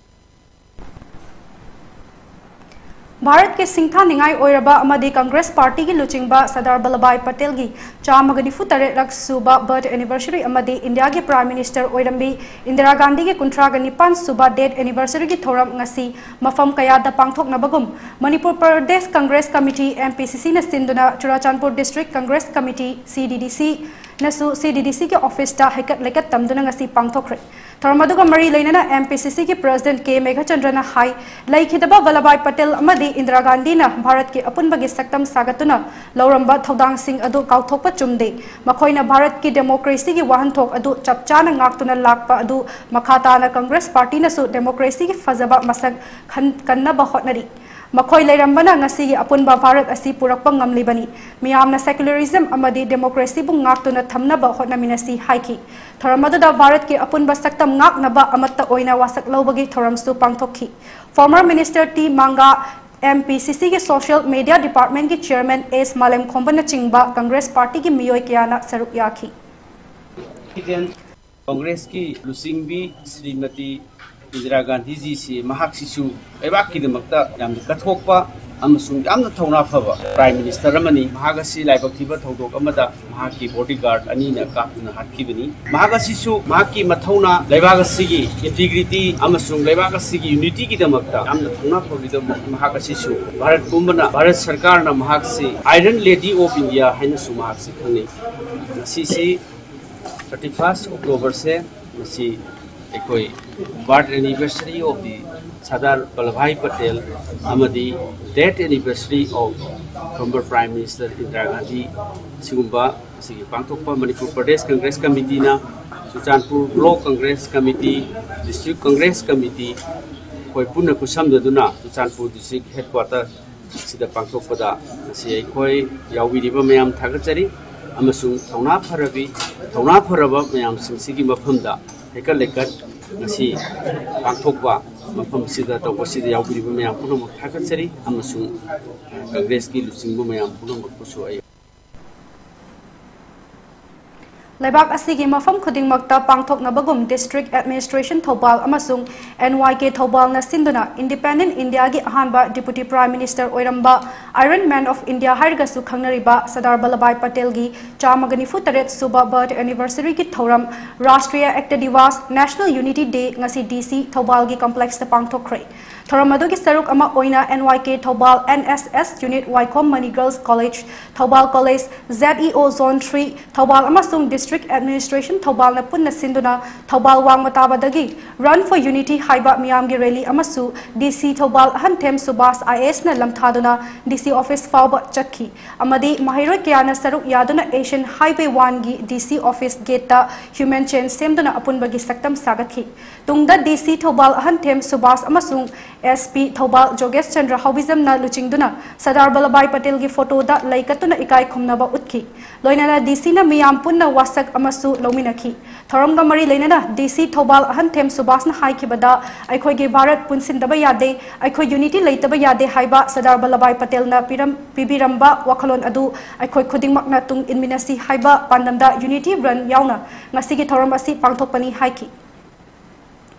ꯚꯥꯔꯠꯀꯤ ꯁꯤꯡꯊꯥꯅꯤꯡꯉꯥꯏ ꯑꯣꯏꯔꯕ ꯑꯃꯗꯤ ꯀꯪꯒ꯭ꯔꯦꯁ ꯄꯥꯔꯇꯤꯒꯤ ꯂꯨꯆꯤꯡꯕ ꯁꯔꯗꯥꯔ ꯚꯜꯂꯚꯚꯥꯏ ꯄꯇꯦꯜꯒꯤ ꯆꯥꯝꯃꯒ ꯅꯤꯐꯨ ꯇꯔꯦꯠ ꯂꯛ ꯁꯨꯕ birth anniversary ꯑꯃꯗꯤ ꯏꯟꯗꯤꯌꯥꯒꯤ Prime Minister ꯑꯣꯏꯔꯝꯕꯤ ꯏꯟꯗꯤꯔꯥ ꯒꯥꯟꯙꯤꯒꯤ ꯀꯨꯟꯊ꯭ꯔꯥꯒ ꯅꯤꯄꯥꯟ ꯁꯨꯕ death anniversary ꯒꯤ ꯊꯧꯔꯝ ꯉꯁꯤ ꯃꯐꯝ ꯀꯌꯥꯗ ꯄꯥꯡꯊꯣꯛꯅꯕꯒꯨꯝ ꯃꯅꯤꯄꯨꯔ ꯄ꯭ꯔꯗꯦꯁ ꯀꯪꯒ꯭ꯔꯦꯁ ꯀꯃꯤꯇꯤ, MPCC ꯅ ꯁꯤꯟꯗꯨꯅ Churachandpur District Congress Committee, CDDC ꯅꯁꯨ CDDC ꯒꯤ office ꯇ ꯍꯩꯀꯠ ꯂꯩꯀꯠ ꯇꯝꯗꯨꯅ ꯉꯁꯤ ꯄꯥꯡꯊꯣꯛꯈ꯭ꯔꯦ꯫ ꯊꯧꯔꯝ ꯑꯗꯨꯒ ꯃꯔꯤ ꯂꯩꯅꯅ MPCC ꯒꯤ President ꯀꯦ ꯃꯦꯘꯆꯟꯗ꯭ꯔꯅ ꯍꯥꯏ, ꯂꯩꯈꯤꯗꯕ ꯚꯜꯂꯚꯚꯥꯏ ꯄꯇꯦꯜ ꯑꯃꯗꯤ ꯏꯟꯗꯤꯔꯥ ꯒꯥꯟꯙꯤꯅ ꯚꯥꯔꯠꯀꯤ ꯑꯄꯨꯟꯕꯒꯤ ꯁꯛꯇꯝ ꯁꯥꯒꯠꯇꯨꯅ ꯂꯧꯔꯝꯕ ꯊꯧꯗꯥꯡꯁꯤꯡ ꯑꯗꯨ ꯀꯥꯎꯊꯣꯛꯄ ꯆꯨꯝꯗꯦ꯫ ꯃꯈꯣꯏꯅ ꯚꯥꯔꯠꯀꯤ democracy ꯒꯤ ꯋꯥꯍꯟꯊꯣꯛ ꯑꯗꯨ ꯆꯞ ꯆꯥꯅ ꯉꯥꯛꯇꯨꯅ ꯂꯥꯛꯄ ꯑꯗꯨ ꯃꯈꯥ ꯇꯥꯅ ꯀꯪꯒ꯭ꯔꯦꯁ ꯄꯥꯔꯇꯤꯅꯁꯨ democracy ꯒꯤ ꯐꯖꯕ ꯃꯁꯛ ꯈꯟ-, ꯀꯟꯅꯕ ꯍꯣꯠꯅꯔꯤ꯫ ꯃꯈꯣꯏ ꯂꯩꯔꯝꯕꯅ ꯉꯁꯤꯒꯤ ꯑꯄꯨꯟꯕ ꯚꯥꯔꯠ ꯑꯁꯤ ꯄꯨꯔꯛꯄ ꯉꯝꯂꯤꯕꯅꯤ꯫ ꯃꯤꯌꯥꯝꯅ secularism ꯑꯃꯗꯤ democracy ꯕꯨ ꯉꯥꯛꯇꯨꯅ ꯊꯝꯅꯕ ꯍꯣꯠꯅꯃꯤꯟꯅꯁꯤ ꯍꯥꯏꯈꯤ꯫ ꯊꯧꯔꯝ ꯑꯗꯨꯗ ꯚꯥꯔꯠꯀꯤ ꯑꯄꯨꯟꯕ ꯁꯛꯇꯝ ꯉꯥꯛꯅꯕ ꯑꯃꯠꯇ ꯑꯣꯏꯅ ꯋꯥꯁꯛ ꯂꯧꯕꯒꯤ ꯊꯧꯔꯝꯁꯨ ꯄꯥꯡꯊꯣꯛꯈꯤ꯫ Former Minister ꯇꯤ ꯃꯥꯡꯒꯥ, MPCC ꯒꯤ Social Media Department ꯀꯤ Chairman ꯑꯦꯁ ꯃꯥꯂꯦꯝꯈꯣꯝꯕꯅꯆꯤꯡꯕ ꯀꯪꯒ꯭ꯔꯦꯁ ꯄꯥꯔꯇꯤꯒꯤ ꯃꯤꯑꯣꯏ ꯀꯌꯥꯅ ꯁꯔꯨꯛ ꯌꯥꯈꯤ꯫ ꯀꯣꯡꯒ꯭ꯔꯦꯁꯀꯤ ꯂꯨꯆꯤꯡꯕꯤ ꯁ꯭ꯔꯤꯃꯇꯤ ꯏꯟꯗꯤꯔꯥ ꯒꯥꯟꯙꯤꯖꯤꯁꯤ, ꯃꯍꯥꯛꯁꯤꯁꯨ ꯂꯩꯕꯥꯛꯀꯤꯗꯃꯛꯇ ꯌꯥꯝꯅ ꯀꯠꯊꯣꯛꯄ ꯑꯃꯁꯨꯡ ꯌꯥꯝꯅ ꯊꯧꯅꯥ ꯐꯕ Prime Minister ꯑꯃꯅꯤ꯫ ꯃꯍꯥꯛ ꯑꯁꯤ ꯂꯥꯏꯕꯛ ꯊꯤꯕ ꯊꯧꯗꯣꯛ ꯑꯃꯗ ꯃꯍꯥꯛꯀꯤ bodyguard ꯑꯅꯤꯅ ꯀꯥꯞꯇꯨꯅ ꯍꯥꯠꯈꯤꯕꯅꯤ꯫ ꯃꯍꯥꯛ ꯑꯁꯤꯁꯨ ꯃꯍꯥꯛꯀꯤ ꯃꯊꯧꯅꯥ, ꯂꯩꯕꯥꯛ ꯑꯁꯤꯒꯤ integrity ꯑꯃꯁꯨꯡ ꯂꯩꯕꯥꯛ ꯑꯁꯤꯒꯤ unityꯒꯤꯗꯃꯛꯇ ꯌꯥꯝꯅ ꯊꯧꯅꯥ ꯐꯕꯒꯤꯗꯃꯛ ꯃꯍꯥꯛ ꯑꯁꯤꯁꯨ ꯚꯥꯔꯠ ꯄꯨꯝꯕꯅ, ꯚꯥꯔꯠ ꯁꯔꯀꯥꯔꯅ ꯃꯍꯥꯛꯁꯤ Iron Lady of India ꯍꯥꯏꯅꯁꯨ ꯃꯍꯥꯛꯁꯤ ꯈꯪꯅꯩ꯫ ꯉꯁꯤꯁꯤ thirty first Octoberꯁꯦ, ꯃꯁꯤ ꯑꯩꯈꯣꯏ birth anniversary of the Sardar Vallabhbhai Patel ꯑꯃꯗꯤ death anniversary of former Prime Minister Indira Gandhi, ꯁꯤꯒꯨꯝꯕ ꯑꯁꯤꯒꯤ ꯄꯥꯡꯊꯣꯛꯄ Manipur Pradesh Congress ꯀꯃꯤꯇꯤꯅ, Churachandpur Block Congress Committee, District Congress Committee, ꯑꯩꯈꯣꯏ ꯄꯨꯟꯅ ꯈꯨꯠꯁꯝꯅꯗꯨꯅ ꯆꯨꯔꯆꯥꯟꯄꯨꯔ district headquarter ꯁꯤꯗ ꯄꯥꯡꯊꯣꯛꯄꯗ ꯉꯁꯤ ꯑꯩꯈꯣꯏ ꯌꯥꯎꯕꯤꯔꯤꯕ ꯃꯌꯥꯝ ꯊꯥꯒꯠꯆꯔꯤ, ꯑꯃꯁꯨꯡ ꯊꯧꯅꯥ ꯐꯔꯕꯤ, ꯊꯧꯅꯥ ꯐꯔꯕ ꯃꯌꯥꯝꯁꯤꯡꯁꯤꯒꯤ ꯃꯐꯝꯗ ꯍꯩꯀꯠ ꯂꯩꯀꯠ ꯉꯁꯤ ꯄꯥꯡꯊꯣꯛꯄ ꯃꯐꯝꯁꯤꯗ ꯇꯧꯕꯁꯤꯗ ꯌꯥꯎꯕꯤꯔꯤꯕ ꯃꯌꯥꯝ ꯄꯨꯝꯅꯃꯛ ꯊꯥꯒꯠꯆꯔꯤ, ꯑꯃꯁꯨꯡ ꯀꯪꯒ꯭ꯔꯦꯁꯀꯤ ꯂꯨꯆꯤꯡꯕ ꯃꯌꯥꯝ ꯄꯨꯝꯅꯃꯛꯄꯨꯁꯨ ꯑꯩ ꯂꯩꯕꯥꯛ ꯑꯁꯤꯒꯤ ꯃꯐꯝ ꯈꯨꯗꯤꯡꯃꯛꯇ ꯄꯥꯡꯊꯣꯛꯅꯕꯒꯨꯝ District Administration ꯊꯧꯕꯥꯜ ꯑꯃꯁꯨꯡ N Y K ꯊꯧꯕꯥꯜꯅ ꯁꯤꯟꯗꯨꯅ Independent Indiaꯒꯤ ꯑꯍꯥꯟꯕ Deputy Prime Minister ꯑꯣꯏꯔꯝꯕ, Iron Man of India ꯍꯥꯏꯔꯒꯁꯨ ꯈꯪꯅꯔꯤꯕ ꯁꯔꯗꯥꯔ ꯚꯜꯂꯚꯚꯥꯏ ꯄꯇꯦꯜꯒꯤ ꯆꯥꯝꯃꯒ ꯅꯤꯐꯨ ꯇꯔꯦꯠ ꯁꯨꯕ birth anniversaryꯒꯤ ꯊꯧꯔꯝ Rashtriya Ekta Diwas, National Unity Day ꯉꯁꯤ D C ꯊꯧꯕꯥꯜꯒꯤ complexꯇ ꯄꯥꯡꯊꯣꯛꯈ꯭ꯔꯦ꯫ ꯊꯧꯔꯝ ꯑꯗꯨꯒꯤ ꯁꯔꯨꯛ ꯑꯃ ꯑꯣꯏꯅ N Y K Thoubal, N S S unit, Waikhom Mani Girls College, Thoubal College, Z E O Zone three Thoubal ꯑꯃꯁꯨꯡ District Administration ꯊꯧꯕꯥꯜꯅ ꯄꯨꯟꯅ ꯁꯤꯟꯗꯨꯅ ꯊꯧꯕꯥꯜ ꯋꯥꯡꯃ ꯇꯥꯕꯗꯒꯤ Run for Unity ꯍꯥꯏꯕ ꯃꯤꯌꯥꯝꯒꯤ rally ꯑꯃꯁꯨ D C Thoubal ꯑꯍꯟꯊꯦꯝ Subhas I A S ꯅ ꯂꯝꯊꯥꯗꯨꯅ D C office ꯐꯥꯎꯕ ꯆꯠꯈꯤ ꯑꯃꯗꯤ ꯃꯍꯩꯔꯣꯏ ꯀꯌꯥꯅ ꯁꯔꯨꯛ ꯌꯥꯗꯨꯅ Asian Highway one ꯒꯤ D C office gateꯇ human chain ꯁꯦꯝꯗꯨꯅ ꯑꯄꯨꯟꯕꯒꯤ ꯁꯛꯇꯝ ꯁꯥꯒꯠꯈꯤ꯫ ꯇꯨꯡꯗ D C ꯊꯧꯕꯥꯜ ꯑꯍꯟꯊꯦꯝ ꯁꯨꯕꯥꯁ ꯑꯃꯁꯨꯡ ꯑꯦꯁ ꯄꯤ ꯊꯧꯕꯥꯜ ꯖꯣꯒꯦꯁ ꯆꯟꯗ꯭ꯔ ꯍꯥꯎꯕꯤꯖꯝꯅ ꯂꯨꯆꯤꯡꯗꯨꯅ ꯁꯔꯗꯥꯔ ꯚꯜꯂꯚ ꯚꯥꯏ ꯄꯇꯦꯜꯒꯤ ꯐꯣꯇꯣꯗ ꯂꯩ ꯀꯠꯇꯨꯅ ꯏꯀꯥꯏ ꯈꯨꯝꯅꯕ ꯎꯠꯈꯤ꯫ ꯂꯣꯏꯅꯅ ꯗꯤ ꯁꯤꯅ ꯃꯤꯌꯥꯝ ꯄꯨꯟꯅ ꯋꯥꯁꯛ ꯑꯃꯁꯨ ꯂꯧꯃꯤꯟꯅꯈꯤ꯫ ꯊꯧꯔꯝꯒ ꯃꯔꯤ ꯂꯩꯅꯅ ꯗꯤ ꯁꯤ ꯊꯧꯕꯥꯜ ꯑꯍꯟꯊꯦꯝ ꯁꯨꯕꯥꯁꯅ ꯍꯥꯏꯈꯤꯕꯗ, ꯑꯩꯈꯣꯏꯒꯤ ꯚꯥꯔꯠ ꯄꯨꯟꯁꯤꯟꯗꯕ ꯌꯥꯗꯦ, ꯑꯩꯈꯣꯏ ꯌꯨꯅꯤꯇꯤ ꯂꯩꯇꯕ ꯌꯥꯗꯦ ꯍꯥꯏꯕ ꯁꯔꯗꯥꯔ ꯚꯜꯂꯚ ꯚꯥꯏ ꯄꯇꯦꯜꯅ ꯄꯤꯔꯝ-, ꯄꯤꯕꯤꯔꯝꯕ ꯋꯥꯈꯜꯂꯣꯟ ꯑꯗꯨ ꯑꯩꯈꯣꯏ ꯈꯨꯗꯤꯡꯃꯛꯅ ꯇꯨꯡ ꯏꯟꯃꯤꯟꯅꯁꯤ ꯍꯥꯏꯕ ꯄꯥꯟꯗꯝꯗ ꯌꯨꯅꯤꯇꯤ ꯔꯟ ꯌꯥꯎꯅ ꯉꯁꯤꯒꯤ ꯊꯧꯔꯝ ꯑꯁꯤ ꯄꯥꯡꯊꯣꯛꯄꯅꯤ ꯍꯥꯏꯈꯤ꯫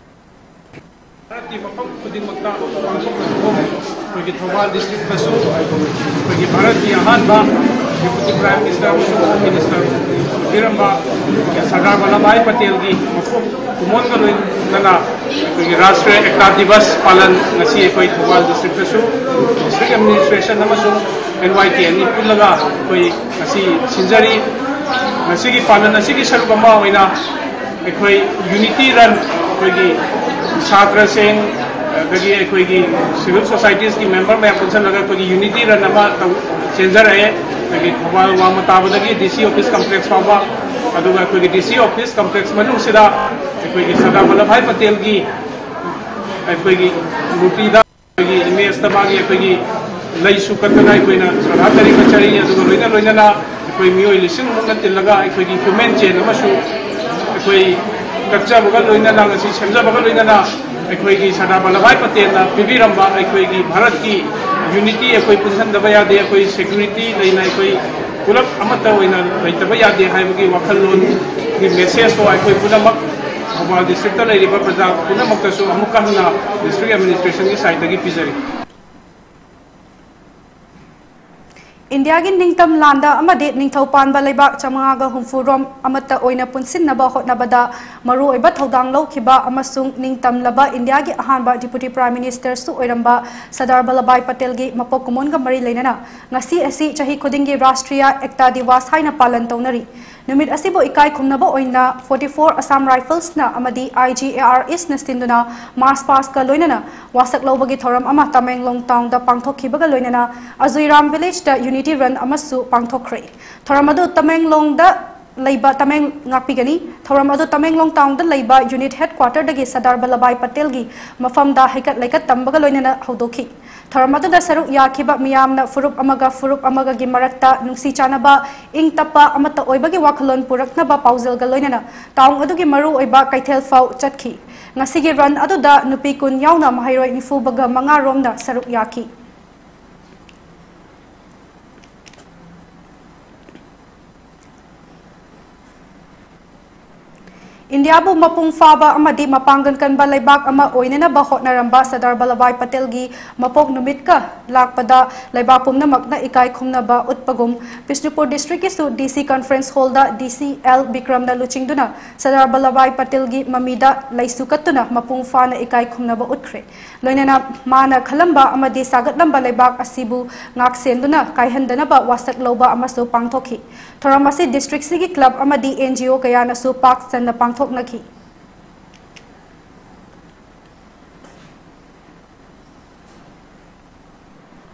ꯚꯥꯔꯠꯀꯤ ꯃꯐꯝ ꯈꯨꯗꯤꯡꯃꯛꯇ ꯄꯥꯡꯊꯣꯛꯅꯕ ꯑꯩꯈꯣꯏꯒꯤ ꯊꯧꯕꯥꯜ ꯗꯤꯁꯇ꯭ꯔꯤꯛꯇꯁꯨ ꯑꯩꯈꯣꯏꯒꯤ ꯚꯥꯔꯠꯀꯤ ꯑꯍꯥꯟꯕ ꯗꯤꯄ꯭ꯌꯨꯇꯤ ꯄ꯭ꯔꯥꯏꯝ ꯃꯤꯅꯤꯁꯇꯔ ꯑꯃꯁꯨꯡ ꯍꯣꯝ ꯃꯤꯅꯤꯁꯇꯔ ꯑꯣꯏꯕꯤꯔꯝꯕ ꯁꯔꯗꯥꯔ ꯚꯜꯂꯚ ꯚꯥꯏ ꯄꯇꯦꯜꯒꯤ ꯃꯄꯣꯛ ꯀꯨꯝꯑꯣꯟꯒ ꯂꯣꯏꯅꯅ ꯑꯩꯈꯣꯏꯒꯤ ꯔꯥꯁꯇ꯭ꯔꯤꯌ ꯑꯦꯛꯇꯥ ꯗꯤꯕꯁ ꯄꯥꯂꯟ ꯉꯁꯤ ꯑꯩꯈꯣꯏ ꯊꯧꯕꯥꯜ ꯗꯤꯁꯇ꯭ꯔꯤꯛꯇꯁꯨ ꯗꯤꯁꯇ꯭ꯔꯤꯛ ꯑꯦꯗꯃꯤꯅꯤꯁꯇ꯭ꯔꯦꯁꯟ ꯑꯃꯁꯨꯡ ꯑꯦꯟ ꯋꯥꯏ ꯀꯦ ꯑꯅꯤ ꯄꯨꯜꯂꯒ ꯑꯩꯈꯣꯏ ꯉꯁꯤ ꯁꯤꯟꯖꯔꯤ꯫ ꯉꯁꯤꯒꯤ ꯄꯥꯂꯟ ꯑꯁꯤꯒꯤ ꯁꯔꯨꯛ ꯑꯃ ꯑꯣꯏꯅ ꯑꯩꯈꯣꯏ ꯌꯨꯅꯤꯇꯤ ꯔꯟ, ꯑꯩꯈꯣꯏꯒꯤ ꯁꯥꯇ꯭ꯔꯁꯤꯡ, ꯑꯗꯒꯤ ꯑꯩꯈꯣꯏꯒꯤ ꯁꯤꯚꯤꯜ ꯁꯣꯁꯥꯏꯇꯤꯁꯀꯤ ꯃꯦꯝꯕꯔ ꯃꯌꯥꯝ ꯄꯨꯟꯁꯤꯜꯂꯒ ꯑꯩꯈꯣꯏꯒꯤ ꯌꯨꯅꯤꯇꯤ ꯔꯟ ꯑꯃ ꯇꯧ-, ꯆꯦꯟꯖꯔꯛꯑꯦ꯫ ꯑꯩꯈꯣꯏꯒꯤ ꯊꯧꯕꯥꯜ ꯋꯥꯡꯃ ꯇꯥꯕꯗꯒꯤ ꯗꯤ ꯁꯤ ꯑꯣꯐꯤꯁ ꯀꯝꯄ꯭ꯂꯦꯛꯁ ꯐꯥꯎꯕ, ꯑꯗꯨꯒ ꯑꯩꯈꯣꯏꯒꯤ ꯗꯤ ꯁꯤ ꯑꯣꯐꯤꯁ ꯀꯝꯄ꯭ꯂꯦꯛꯁ ꯃꯅꯨꯡꯁꯤꯗ ꯑꯩꯈꯣꯏꯒꯤ ꯁꯔꯗꯥꯔ ꯚꯜꯂꯚ ꯚꯥꯏ ꯄꯇꯦꯜꯒꯤ ꯑꯩꯈꯣꯏꯒꯤ ꯃꯨꯔꯇꯤꯗ ꯑꯩꯈꯣꯏꯒꯤ ꯏꯃꯦꯖꯇ ꯃꯥꯒꯤ ꯑꯩꯈꯣꯏꯒꯤ ꯂꯩꯁꯨ ꯀꯠꯇꯅ ꯑꯩꯈꯣꯏꯅ ꯁ꯭ꯔꯗꯥꯟꯖꯂꯤ ꯀꯠꯆꯔꯤ꯫ ꯑꯗꯨꯒ ꯂꯣꯏꯅ ꯂꯣꯏꯅꯅ ꯑꯩꯈꯣꯏ ꯃꯤꯑꯣꯏ ꯂꯤꯁꯤꯡꯃꯨꯛꯅ ꯇꯤꯜꯂꯒ ꯑꯩꯈꯣꯏꯒꯤ ꯍ꯭ꯌꯨꯃꯦꯟ ꯆꯦꯟ ꯑꯃꯁꯨ ꯑꯩꯈꯣꯏ ꯀꯠꯆꯕꯒ ꯂꯣꯏꯅꯅ, ꯉꯁꯤ ꯁꯦꯝꯖꯕꯒ ꯂꯣꯏꯅꯅ ꯑꯩꯈꯣꯏꯒꯤ ꯁꯔꯗꯥꯔ ꯚꯜꯂꯚ ꯚꯥꯏ ꯄꯇꯦꯜꯅ ꯄꯤꯕꯤꯔꯝꯕ ꯑꯩꯈꯣꯏꯒꯤ ꯚꯥꯔꯠꯀꯤ ꯌꯨꯅꯤꯇꯤ, ꯑꯩꯈꯣꯏ ꯄꯨꯟꯁꯤꯟꯗꯕ ꯌꯥꯗꯦ, ꯑꯩꯈꯣꯏ ꯁꯦꯀ꯭ꯌꯨꯔꯤꯇꯤ ꯂꯩꯅ ꯑꯩꯈꯣꯏ ꯄꯨꯂꯞ ꯑꯃꯠꯇ ꯑꯣꯏꯅ ꯂꯩꯇꯕ ꯌꯥꯗꯦ ꯍꯥꯏꯕꯒꯤ ꯋꯥꯈꯜꯂꯣꯟꯒꯤ ꯃꯦꯁꯦꯖꯇꯣ ꯑꯩꯈꯣꯏ ꯄꯨꯝꯅꯃꯛ ꯊꯧꯕꯥꯜ ꯗꯤꯁꯇ꯭ꯔꯤꯛꯇ ꯂꯩꯔꯤꯕ ꯄ꯭ꯔꯖꯥ ꯄꯨꯝꯅꯃꯛꯇꯁꯨ ꯑꯃꯨꯛꯀ ꯍꯟꯅ ꯗꯤꯁꯇ꯭ꯔꯤꯛ ꯑꯦꯗꯃꯤꯅꯤꯁꯇ꯭ꯔꯦꯁꯟꯒꯤ ꯁꯥꯏꯠꯇꯒꯤ ꯄꯤꯖꯔꯤ꯫ ꯏꯟꯗꯤꯌꯥꯒꯤ ꯅꯤꯡꯇꯝ ꯂꯥꯟꯗ ꯑꯃꯗꯤ ꯅꯤꯡꯊꯧ ꯄꯥꯟꯕ ꯂꯩꯕꯥꯛ ꯆꯥꯃꯉꯥꯒ ꯍꯨꯝꯐꯨꯔꯣꯝ ꯑꯃꯠꯇ ꯑꯣꯏꯅ ꯄꯨꯟꯁꯤꯟꯅꯕ ꯍꯣꯠꯅꯕꯗ ꯃꯔꯨꯑꯣꯏꯕ ꯊꯧꯗꯥꯡ ꯂꯧꯈꯤꯕ ꯑꯃꯁꯨꯡ ꯅꯤꯡꯇꯝꯂꯕ ꯏꯟꯗꯤꯌꯥꯒꯤ ꯑꯍꯥꯟꯕ ꯗꯤꯄ꯭ꯌꯨꯇꯤ ꯄ꯭ꯔꯥꯏꯝ ꯃꯤꯅꯤꯁꯇꯔꯁꯨ ꯑꯣꯏꯔꯝꯕ ꯁꯔꯗꯥꯔ ꯚꯜꯂꯚ ꯚꯥꯏ ꯄꯇꯦꯜꯒꯤ ꯃꯄꯣꯛ ꯀꯨꯝꯑꯣꯟꯒ ꯃꯔꯤ ꯂꯩꯅꯅ ꯉꯁꯤ ꯑꯁꯤ ꯆꯍꯤ ꯈꯨꯗꯤꯡꯒꯤ ꯔꯥꯁꯇ꯭ꯔꯤꯌꯥ ꯑꯦꯛꯇꯥ ꯗꯤꯋꯥꯁ ꯍꯥꯏꯅ ꯄꯥꯂꯟ ꯇꯧꯅꯔꯤ꯫ ꯅꯨꯃꯤꯠ ꯑꯁꯤꯕꯨ ꯏꯀꯥꯏ ꯈꯨꯝꯅꯕ ꯑꯣꯏꯅ forty four Assam Riflesꯅ ꯑꯃꯗꯤ I G A R Sꯅ ꯁꯤꯟꯗꯨꯅ ꯃꯥꯔꯆ ꯄꯥꯁꯀ ꯂꯣꯏꯅꯅ ꯋꯥꯁꯛ ꯂꯧꯕꯒꯤ ꯊꯧꯔꯝ ꯑꯃ ꯇꯃꯦꯡꯂꯣꯡ ꯇꯥꯎꯟꯗ ꯄꯥꯡꯊꯣꯛꯈꯤꯕꯒ ꯂꯣꯏꯅꯅ ꯑꯖꯨꯏꯔꯥꯝ ꯚꯤꯂꯦꯖꯇ ꯌꯨꯅꯤꯇꯤ ꯔꯟ ꯑꯃꯁꯨ ꯄꯥꯡꯊꯣꯛꯈ꯭ꯔꯦ꯫ ꯊꯧꯔꯝ ꯑꯗꯨ ꯇꯃꯦꯡꯂꯣꯡꯗ ꯂꯩꯕ ꯇꯃꯦꯡ ꯉꯥꯛꯄꯤꯒꯅꯤ꯫ ꯊꯧꯔꯝ ꯑꯗꯨ ꯇꯃꯦꯡꯂꯣꯡ ꯇꯥꯎꯟꯗ ꯂꯩꯕ ꯌꯨꯅꯤꯠ ꯍꯦꯗꯀ꯭ꯋꯥꯇꯔꯗꯒꯤ ꯁꯔꯗꯥꯔ ꯕꯜꯂꯚꯥꯏ ꯄꯇꯦꯜꯒꯤ ꯃꯐꯝꯗ ꯍꯩꯀꯠ ꯂꯩꯀꯠ ꯇꯝꯕꯒ ꯂꯣꯏꯅꯅ ꯍꯧꯗꯣꯛꯈꯤ꯫ ꯊꯧꯔꯝ ꯑꯗꯨꯗ ꯁꯔꯨꯛ ꯌꯥꯈꯤꯕ ꯃꯤꯌꯥꯝꯅ ꯐꯨꯔꯨꯞ ꯑꯃꯒ ꯐꯨꯔꯨꯞ ꯑꯃꯒꯒꯤ ꯃꯔꯛꯇ ꯅꯨꯡꯁꯤ ꯆꯥꯟꯅꯕ, ꯏꯪ ꯇꯞꯄ, ꯑꯃꯠꯇ ꯑꯣꯏꯕꯒꯤ ꯋꯥꯈꯜꯂꯣꯟ ꯄꯨꯔꯛꯅꯕ ꯄꯥꯎꯖꯦꯜꯒ ꯂꯣꯏꯅꯅ ꯇꯥꯎꯟ ꯑꯗꯨꯒꯤ ꯃꯔꯨ ꯑꯣꯏꯕ ꯀꯩꯊꯦꯜ ꯐꯥꯎ ꯆꯠꯈꯤ꯫ ꯉꯁꯤꯒꯤ ꯔꯟ ꯑꯗꯨꯗ ꯅꯨꯄꯤ ꯀꯨꯟ ꯌꯥꯎꯅ ꯃꯍꯩꯔꯣꯏ ꯅꯤꯐꯨꯒ ꯃꯉꯥ ꯔꯣꯝꯅ ꯁꯔꯨꯛ ꯌꯥꯈꯤ꯫ ꯏꯟꯗꯤꯌꯥꯕꯨ ꯃꯄꯨꯡ ꯐꯥꯕ ꯑꯃꯗꯤ ꯃꯄꯥꯡꯒꯜ ꯀꯟꯕ ꯂꯩꯕꯥꯛ ꯑꯃ ꯑꯣꯏꯅꯅꯕ ꯍꯣꯠꯅꯔꯝꯕ ꯁꯔꯗꯥꯔ ꯕꯜꯂꯚꯥꯏ ꯄꯇꯦꯜꯒꯤ ꯃꯄꯣꯛ ꯅꯨꯃꯤꯠꯀ ꯂꯥꯛꯄꯗ ꯂꯩꯕꯥꯛ ꯄꯨꯝꯅꯃꯛꯅ ꯏꯀꯥꯏ ꯈꯨꯝꯅꯕ ꯎꯠꯄꯒꯨꯝ ꯕꯤꯁꯅꯨꯄꯨꯔ ꯗꯤꯁꯇ꯭ꯔꯤꯛꯀꯤꯁꯨ ꯗꯤ ꯁꯤ ꯀꯟꯐꯔꯦꯟꯁ ꯍꯣꯜꯗ ꯗꯤ ꯁꯤ ꯑꯦꯜ ꯕꯤꯀ꯭ꯔꯝꯅ ꯂꯨꯆꯤꯡꯗꯨꯅ ꯁꯔꯗꯥꯔ ꯕꯜꯂꯚꯥꯏ ꯄꯇꯦꯜꯒꯤ ꯃꯃꯤꯗ ꯂꯩꯁꯨ ꯀꯠꯇꯨꯅ ꯃꯄꯨꯡ ꯐꯥꯅ ꯏꯀꯥꯏ ꯈꯨꯝꯅꯕ ꯎꯠꯈ꯭ꯔꯦ꯫ ꯂꯣꯏꯅꯅ ꯃꯥꯅ ꯈꯜꯂꯝꯕ ꯑꯃꯗꯤ ꯁꯥꯒꯠꯂꯝꯕ ꯂꯩꯕꯥꯛ ꯑꯁꯤꯕꯨ ꯉꯥꯛ ꯁꯦꯟꯗꯨꯅ ꯀꯥꯏꯍꯟꯗꯅꯕ ꯋꯥꯁꯛ ꯂꯧꯕ ꯑꯃꯁꯨ ꯄꯥꯡꯊꯣꯛꯈꯤ꯫ ꯊꯧꯔꯝ ꯑꯁꯤ ꯗꯤꯁꯇ꯭ꯔꯤꯛꯁꯤꯒꯤ ꯀ꯭ꯂꯕ ꯑꯃꯗꯤ ꯑꯦꯟ ꯖꯤ ꯑꯣ ꯀꯌꯥꯅꯁꯨ ꯄꯥꯛ ꯆꯟꯅ ꯄꯥꯡꯊꯣꯛꯅꯈꯤ꯫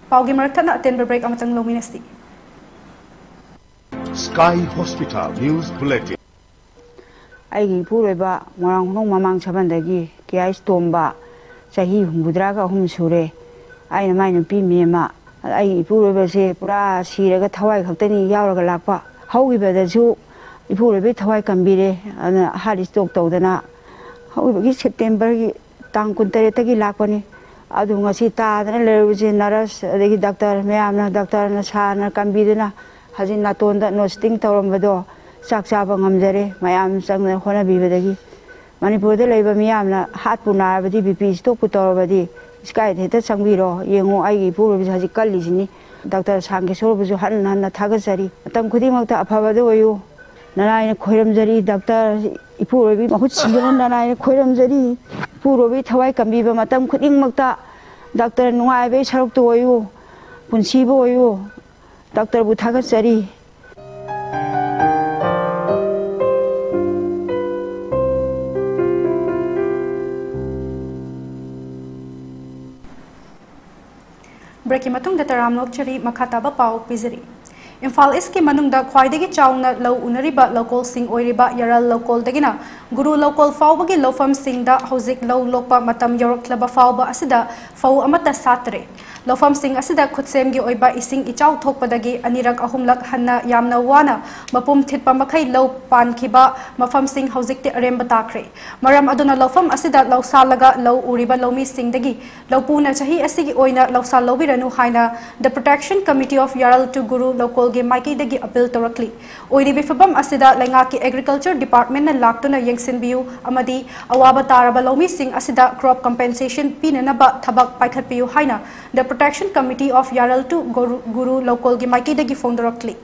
ꯄꯥꯎꯒꯤ ꯃꯔꯛ ꯊꯠꯅ ꯑꯇꯦꯟꯕ ꯕ꯭ꯔꯦꯛ ꯑꯃꯇꯪ ꯂꯧꯃꯤꯟꯅꯁꯤ꯫ Sky Hospital News Bulletin. ꯑꯩꯒꯤ ꯏꯄꯨꯔꯣꯏꯕ ꯃꯣꯏꯔꯥꯡ ꯈꯨꯅꯧ ꯃꯃꯥꯡ ꯁꯕꯟꯗꯒꯤ ꯀꯦ ꯑꯩꯁ ꯇꯣꯝꯕ, ꯆꯍꯤ ꯍꯨꯝꯐꯨꯇꯔꯥꯒ ꯑꯍꯨꯝ ꯁꯨꯔꯦ꯫ ꯑꯩꯅ ꯃꯥꯏ ꯅꯨꯄꯤ ꯃꯦꯝꯃ꯫ ꯑꯩꯒꯤ ꯏꯄꯨꯔꯣꯏꯕꯁꯦ ꯄꯨꯔꯥ ꯁꯤꯔꯒ ꯊꯋꯥꯏ ꯈꯛꯇꯅꯤ ꯌꯥꯎꯔꯒ ꯂꯥꯛꯄ꯫ ꯍꯧꯈꯤꯕꯗꯁꯨ ꯏꯄꯨꯔꯣꯏꯕꯒꯤ ꯊꯋꯥꯏ ꯀꯟꯕꯤꯔꯦ꯫ ꯑꯗꯨꯅ ꯍꯥꯔꯠ ꯏꯁꯇ꯭ꯔꯣꯛ ꯇꯧꯗꯅ ꯍꯧꯈꯤꯕꯒꯤ ꯁꯦꯞꯇꯦꯝꯕꯔꯒꯤ ꯇꯥꯡ ꯀꯨꯟꯇꯔꯦꯠꯇꯒꯤ ꯂꯥꯛꯄꯅꯤ꯫ ꯑꯗꯨ ꯉꯁꯤ ꯇꯥꯗꯅ ꯂꯩꯔꯨꯕꯁꯦ ꯅꯔꯁ, ꯑꯗꯒꯤ ꯗꯥꯛꯇꯔ ꯃꯌꯥꯝꯅ, ꯗꯥꯛꯇꯔꯅ, ꯁꯥꯔꯅ ꯀꯟꯕꯤꯗꯨꯅ ꯍꯧꯖꯤꯛ ꯅꯥꯇꯣꯟꯗ ꯅꯣꯁ ꯁ꯭ꯇꯤꯡ ꯇꯧꯔꯝꯕꯗꯣ ꯆꯥꯛ ꯆꯥꯕ ꯉꯝꯖꯔꯦ꯫ ꯃꯌꯥꯝ ꯆꯪꯗꯅ ꯍꯣꯠꯅꯕꯤꯕꯗꯒꯤ ꯃꯅꯤꯄꯨꯔꯗ ꯂꯩꯕ ꯃꯤꯌꯥꯝꯅ ꯍꯥꯔꯠꯄꯨ ꯅꯥꯔꯕꯗꯤ, ꯕꯤ ꯄꯤ ꯏꯁꯇ꯭ꯔꯣꯛꯄꯨ ꯇꯧꯔꯕꯗꯤ ꯁ꯭ꯀꯥꯏꯗ ꯍꯦꯛꯇ ꯆꯪꯕꯤꯔꯣ꯫ ꯌꯦꯡꯉꯨ, ꯑꯩꯒꯤ ꯏꯄꯨꯔꯣꯏꯕꯁꯦ ꯍꯧꯖꯤꯛ ꯀꯜꯂꯤꯁꯤꯅꯤ꯫ ꯗꯥꯛꯇꯔ ꯁꯥꯟꯀꯦꯁꯣꯔꯕꯨꯁꯨ ꯍꯟꯅ ꯍꯟꯅ ꯊꯥꯒꯠꯆꯔꯤ꯫ ꯃꯇꯝ ꯈꯨꯗꯤꯡꯃꯛꯇ ꯑꯐꯕꯗ ꯑꯣꯏꯌꯨ꯫ ꯅꯅꯥꯏꯅ ꯈꯣꯏꯔꯝꯖꯔꯤ꯫ ꯗꯥꯛꯇꯔ ꯏꯄꯨꯔꯣꯏꯕꯤ ꯃꯍꯨꯠ ꯁꯤꯟꯗꯨꯅ ꯅꯅꯥꯏꯅ ꯈꯣꯏꯔꯝꯖꯔꯤ꯫ ꯏꯄꯨꯔꯣꯏꯕꯤ ꯊꯋꯥꯏ ꯀꯟꯕꯤꯕ ꯃꯇꯝ ꯈꯨꯗꯤꯡꯃꯛꯇ ꯗꯥꯛꯇꯔ ꯅꯨꯡꯉꯥꯏꯕꯒꯤ ꯁꯔꯨꯛꯇ ꯑꯣꯏꯌꯨ꯫ ꯄꯨꯟꯁꯤꯕꯨ ꯑꯣꯏꯌꯨ꯫ ꯗꯥꯛꯇꯔꯕꯨ ꯊꯥꯒꯠꯆꯔꯤ꯫ ꯕ꯭ꯔꯦꯛꯀꯤ ꯃꯇꯨꯡꯗ ꯇꯔꯥꯝꯅ ꯑꯣꯛꯆꯔꯤ꯫ ꯃꯈꯥ ꯇꯥꯕ ꯄꯥꯎ ꯄꯤꯖꯔꯤ꯫ ꯏꯝꯐꯥꯜ ꯏꯁꯀꯤ ꯃꯅꯨꯡꯗ ꯈ꯭ꯋꯥꯏꯗꯒꯤ ꯆꯥꯎꯅ ꯂꯧ ꯎꯅꯔꯤꯕ ꯂꯧꯀꯣꯜꯁꯤꯡ ꯑꯣꯏꯔꯤꯕ ꯌꯥꯔꯜ ꯂꯧꯀꯣꯜꯗꯒꯤꯅ ꯒꯨꯔꯨ ꯂꯧꯀꯣꯜ ꯐꯥꯎꯕꯒꯤ ꯂꯧꯐꯝꯁꯤꯡꯗ ꯍꯧꯖꯤꯛ ꯂꯧ ꯂꯣꯛꯄ ꯃꯇꯝ ꯌꯧꯔꯛꯂꯕ ꯐꯥꯎꯕ ꯑꯁꯤꯗ ꯐꯧ ꯑꯃꯠꯇ ꯁꯥꯠꯇ꯭ꯔꯦ꯫ ꯂꯧꯐꯝꯁꯤꯡ ꯑꯁꯤꯗ ꯈꯨꯠꯁꯦꯝꯒꯤ ꯑꯣꯏꯕ ꯏꯁꯤꯡ ꯏꯆꯥꯎ ꯊꯣꯛꯄꯗꯒꯤ ꯑꯅꯤꯔꯛ ꯑꯍꯨꯝꯂꯛ ꯍꯟꯅ ꯌꯥꯝꯅ ꯋꯥꯅ ꯃꯄꯨꯝ ꯊꯤꯠꯄ ꯃꯈꯩ ꯂꯧ ꯄꯥꯟꯈꯤꯕ ꯃꯐꯝꯁꯤꯡ ꯍꯧꯖꯤꯛꯇꯤ ꯑꯔꯦꯝꯕ ꯇꯥꯈ꯭ꯔꯦ꯫ ꯃꯔꯝ ꯑꯗꯨꯅ ꯂꯧꯐꯝ ꯑꯁꯤꯗ ꯂꯧ ꯁꯥꯜꯂꯒ ꯂꯧ ꯎꯔꯤꯕ ꯂꯧꯃꯤꯁꯤꯡꯗꯒꯤ ꯂꯧꯄꯨꯅ ꯆꯍꯤ ꯑꯁꯤꯒꯤ ꯑꯣꯏꯅ ꯂꯧꯁꯥꯜ ꯂꯧꯕꯤꯔꯅꯨ ꯍꯥꯏꯅ The Protection Committee of Yaral to Guru ꯂꯧꯀꯣꯜꯒꯤ ꯃꯥꯏꯀꯩꯗꯒꯤ ꯑꯄꯤꯜ ꯇꯧꯔꯛꯂꯤ꯫ ꯑꯣꯏꯔꯤꯕ ꯐꯤꯕꯝ ꯑꯁꯤꯗ ꯂꯩꯉꯥꯛꯀꯤ Agriculture Departmentꯅ ꯂꯥꯛꯇꯨꯅ ꯌꯦꯡꯁꯤꯟꯕꯤꯌꯨ ꯑꯃꯗꯤ ꯑꯋꯥꯕ ꯇꯥꯔꯕ ꯂꯧꯃꯤꯁꯤꯡ ꯑꯁꯤꯗ crop compensation ꯄꯤꯅꯅꯕ ꯊꯕꯛ ꯄꯥꯏꯈꯠꯄꯤꯌꯨ ꯍꯥꯏꯅ The Protection Committee of Yaral to Guru, Guru ꯂꯧꯀꯣꯜꯒꯤ ꯃꯥꯏꯀꯩꯗꯒꯤ ꯐꯣꯡꯗꯣꯔꯛꯂꯤ꯫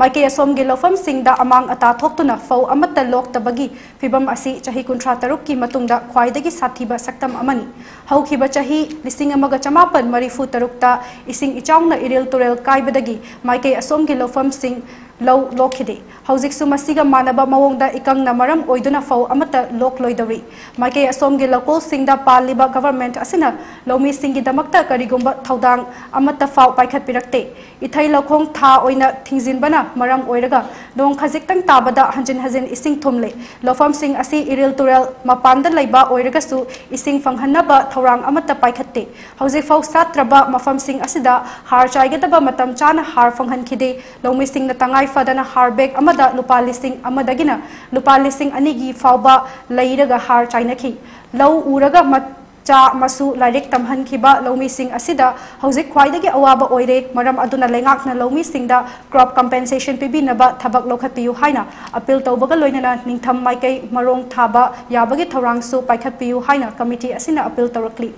ꯃꯥꯏꯀꯩ ꯑꯁꯣꯝꯒꯤ ꯂꯧꯐꯝꯁꯤꯡꯗ ꯑꯃꯥꯡ ꯑꯇꯥ ꯊꯣꯛꯇꯨꯅ ꯐꯧ ꯑꯃꯠꯇ ꯂꯣꯛꯇꯕꯒꯤ ꯐꯤꯕꯝ ꯑꯁꯤ ꯆꯍꯤ ꯀꯨꯟꯊ꯭ꯔꯥ ꯇꯔꯨꯛꯀꯤ ꯃꯇꯨꯡꯗ ꯈ꯭ꯋꯥꯏꯗꯒꯤ ꯁꯥꯊꯤꯕ ꯁꯛꯇꯝ ꯑꯃꯅꯤ꯫ ꯍꯧꯈꯤꯕ ꯆꯍꯤ ꯂꯤꯁꯤꯡ ꯑꯃꯒ ꯆꯃꯥꯄꯟ ꯃꯔꯤꯐꯨ ꯇꯔꯨꯛꯇ ꯏꯁꯤꯡ ꯏꯆꯥꯎꯅ ꯏꯔꯤꯜ ꯇꯨꯔꯦꯜ ꯀꯥꯏꯕꯗꯒꯤ ꯃꯥꯏꯀꯩ ꯑꯁꯣꯝꯒꯤ ꯂꯧꯐꯝꯁꯤꯡ ꯂꯧ ꯂꯣꯛꯈꯤꯗꯦ꯫ ꯍꯧꯖꯤꯛꯁꯨ ꯃꯁꯤꯒ ꯃꯥꯟꯅꯕ ꯃꯑꯣꯡꯗ ꯏꯀꯪꯅ ꯃꯔꯝ ꯑꯣꯏꯗꯨꯅ ꯐꯧ ꯑꯃꯠꯇ ꯂꯣꯛꯂꯣꯏꯗꯧꯔꯤ꯫ ꯃꯥꯏꯀꯩ ꯑꯁꯣꯝꯒꯤ ꯂꯧꯀꯣꯜꯁꯤꯡꯗ ꯄꯥꯜꯂꯤꯕ government ꯑꯁꯤꯅ ꯂꯧꯃꯤꯁꯤꯡꯒꯤꯗꯃꯛꯇ ꯀꯔꯤꯒꯨꯝꯕ ꯊꯧꯗꯥꯡ ꯑꯃꯠꯇ ꯐꯥꯎ ꯄꯥꯏꯈꯠꯄꯤꯔꯛꯇꯦ꯫ ꯏꯊꯩ ꯂꯧꯈꯣꯡ ꯊꯥ ꯑꯣꯏꯅ ꯊꯤꯡꯖꯤꯟꯕꯅ ꯃꯔꯝ ꯑꯣꯏꯔꯒ ꯅꯣꯡ ꯈꯖꯤꯛꯇꯪ ꯇꯥꯕꯗ ꯍꯟꯖꯤꯟ ꯍꯟꯖꯤꯟ ꯏꯁꯤꯡ ꯊꯨꯝꯂꯦ꯫ ꯂꯧꯐꯝꯁꯤꯡ ꯑꯁꯤ ꯏꯔꯤꯜ ꯇꯨꯔꯦꯜ ꯃꯄꯥꯟꯗ ꯂꯩꯕ ꯑꯣꯏꯔꯒꯁꯨ ꯏꯁꯤꯡ ꯐꯪꯍꯟꯅꯕ ꯊꯧꯔꯥꯡ ꯑꯃꯠꯇ ꯄꯥꯏꯈꯠꯇꯦ꯫ ꯍꯧꯖꯤꯛ ꯐꯥꯎ ꯁꯥꯠꯇ꯭ꯔꯕ ꯃꯐꯝꯁꯤꯡ ꯑꯁꯤꯗ ꯍꯥꯔ ꯆꯥꯏꯒꯗꯕ ꯃꯇꯝ ꯆꯥꯅ ꯍꯥꯔ ꯐꯪꯍꯟꯈꯤꯗꯦ꯫ ꯂꯧꯃꯤꯁꯤꯡꯅ ꯇꯉꯥꯏ ꯐꯗꯅ ꯍꯥꯔ bag ꯑꯃꯗ ꯂꯨꯄꯥ ꯂꯤꯁꯤꯡ ꯑꯃꯗꯒꯤꯅ ꯂꯨꯄꯥ ꯂꯤꯁꯤꯡ ꯑꯅꯤꯒꯤ ꯐꯥꯎꯕ ꯂꯩꯔꯒ ꯍꯥꯔ ꯆꯥꯏꯅꯈꯤ꯫ ꯂꯧ ꯎꯔꯒ ꯃꯆꯥ ꯃꯁꯨ ꯂꯥꯏꯔꯤꯛ ꯇꯝꯍꯟꯈꯤꯕ ꯂꯧꯃꯤꯁꯤꯡ ꯑꯁꯤꯗ ꯍꯧꯖꯤꯛ ꯈ꯭ꯋꯥꯏꯗꯒꯤ ꯑꯋꯥꯕ ꯑꯣꯏꯔꯦ꯫ ꯃꯔꯝ ꯑꯗꯨꯅ ꯂꯩꯉꯥꯛꯅ ꯂꯧꯃꯤꯁꯤꯡꯗ crop compensation ꯄꯤꯕꯤꯅꯕ ꯊꯕꯛ ꯂꯧꯈꯠꯄꯤꯌꯨ ꯍꯥꯏꯅ ꯑꯄꯤꯜ ꯇꯧꯕꯒ ꯂꯣꯏꯅꯅ ꯅꯤꯡꯊꯝ ꯃꯥꯏꯀꯩ ꯃꯔꯣꯡ ꯊꯥꯕ ꯌꯥꯕꯒꯤ ꯊꯧꯔꯥꯡꯁꯨ ꯄꯥꯏꯈꯠꯄꯤꯌꯨ ꯍꯥꯏꯅ committee ꯑꯁꯤꯅ ꯑꯄꯤꯜ ꯇꯧꯔꯛꯂꯤ꯫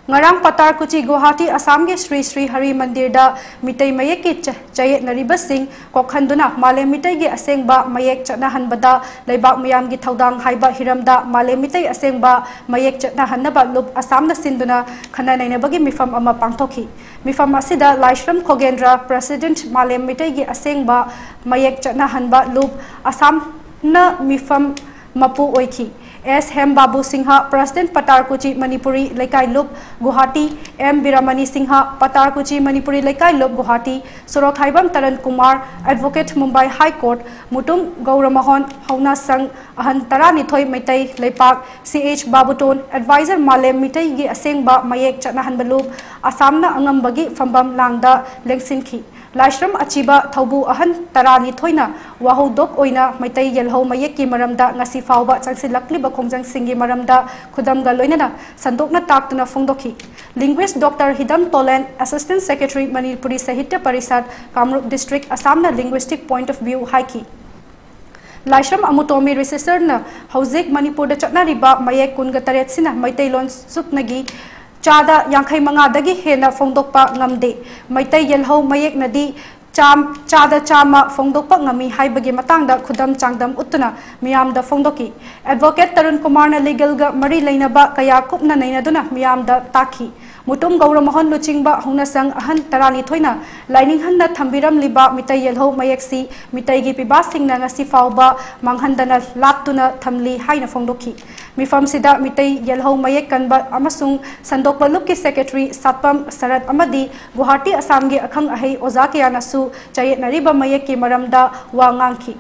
ꯉꯔꯥꯡ ꯄꯇꯥꯔꯀꯨꯆꯤ ꯒꯨꯋꯥꯍꯥꯇꯤ ꯑꯁꯥꯝꯒꯤ ꯁ꯭ꯔꯤ ꯁ꯭ꯔꯤ ꯍꯔꯤ ꯃꯟꯗꯤꯔꯗ ꯃꯤꯇꯩ ꯃꯌꯦꯛꯀꯤ ꯆ-, ꯆꯌꯦꯠꯅꯔꯤꯕꯁꯤꯡ ꯀꯣꯛꯍꯟꯗꯨꯅ ꯃꯥꯂꯦꯝ ꯃꯤꯇꯩꯒꯤ ꯑꯁꯦꯡꯕ ꯃꯌꯦꯛ ꯆꯠꯅꯍꯟꯕꯗ ꯂꯩꯕꯥꯛ ꯃꯤꯌꯥꯝꯒꯤ ꯊꯧꯗꯥꯡ ꯍꯥꯏꯕ ꯍꯤꯔꯝꯗ ꯃꯥꯂꯦꯝ ꯃꯤꯇꯩ ꯑꯁꯦꯡꯕ ꯃꯌꯦꯛ ꯆꯠꯅꯍꯟꯅꯕ ꯂꯨꯞ ꯑꯁꯥꯝꯅ ꯁꯤꯟꯗꯨꯅ ꯈꯟꯅ ꯅꯩꯅꯕꯒꯤ ꯃꯤꯐꯝ ꯑꯃ ꯄꯥꯡꯊꯣꯛꯈꯤ꯫ ꯃꯤꯐꯝ ꯑꯁꯤꯗ ꯂꯥꯏꯁ꯭ꯔꯝ ꯈꯣꯒꯦꯟꯗ꯭ꯔ, president ꯃꯥꯂꯦꯝ ꯃꯤꯇꯩꯒꯤ ꯑꯁꯦꯡꯕ ꯃꯌꯦꯛ ꯆꯠꯅꯍꯟꯕ ꯂꯨꯞ ꯑꯁꯥꯝꯅ ꯃꯤꯐꯝ ꯃꯄꯨ ꯑꯣꯏꯈꯤ꯫ S Hem Babu Singha, President Patarkuchi Manipuri Leikai Lup, Guwahati, M Biramani Singha, Patarkuchi Manipuri Leikai Lup, Guwahati, Sorokhaibam Taran Kumar, Advocate Mumbai High Court, Mutum Gauramahan, Hauna Sang, Ahan Taranithoi Meitei Leipak, C H Babuton, Advisor Malem Meiteigi Asengba Mayek Chatnahanba Lup, Assamna Angambagi Fambam Langda Lengsinkhi. Laishram Achiba Thaubu Ahan Taranithoina Wahou Dok Oina Meitei Yelhou Mayekki Maramda Ngasi Fauba Changsilakliba Khongjang Singgi Maramda Khudamga Loinana Sandokna Taktuna Fongdokhi. Linguist Doctor Hidam Tolen, Assistant Secretary Manipuri Sahitya Parishad, Kamrup District, Assamna Linguistic Point of View Haiki. Laishram Amutomi Researcher na Hauzik Manipur da Chatnariba Mayek Kunga Taret Sina Meitei Lon Suknagi Chada Yankhai Mangadagi Hena Fongdokpa Ngamde. Meitei Yelhou Mayek Nadi Cham, Chada Chama Fongdokpa Ngami Haibagi Matangda Khudam Changdam Utuna Miamda Fongdoki. Advocate Tarun Kumar na legal ga Mari Leinaba Kaya Kupna Nainaduna Miamda Taki. Mutum Gauramahan Luchingba Hauna Sang Ahan Taranithoina Laininghanna Thambiram Liba Meitei Yelhou Mayeksi Meiteigi Piba Singna Ngasi Fauba Manghandana Laptuna Thamli Haina Fongdoki. Mifam Sida Meitei Yelhou Mayek Kanba Amasung Sandokba Lupki Secretary Satpam Sarat Amadi Guwahati Assamgi Akhang Ahei Oza Kayanasu Chayet Nariba Mayekki Maramda Wa Ngangki.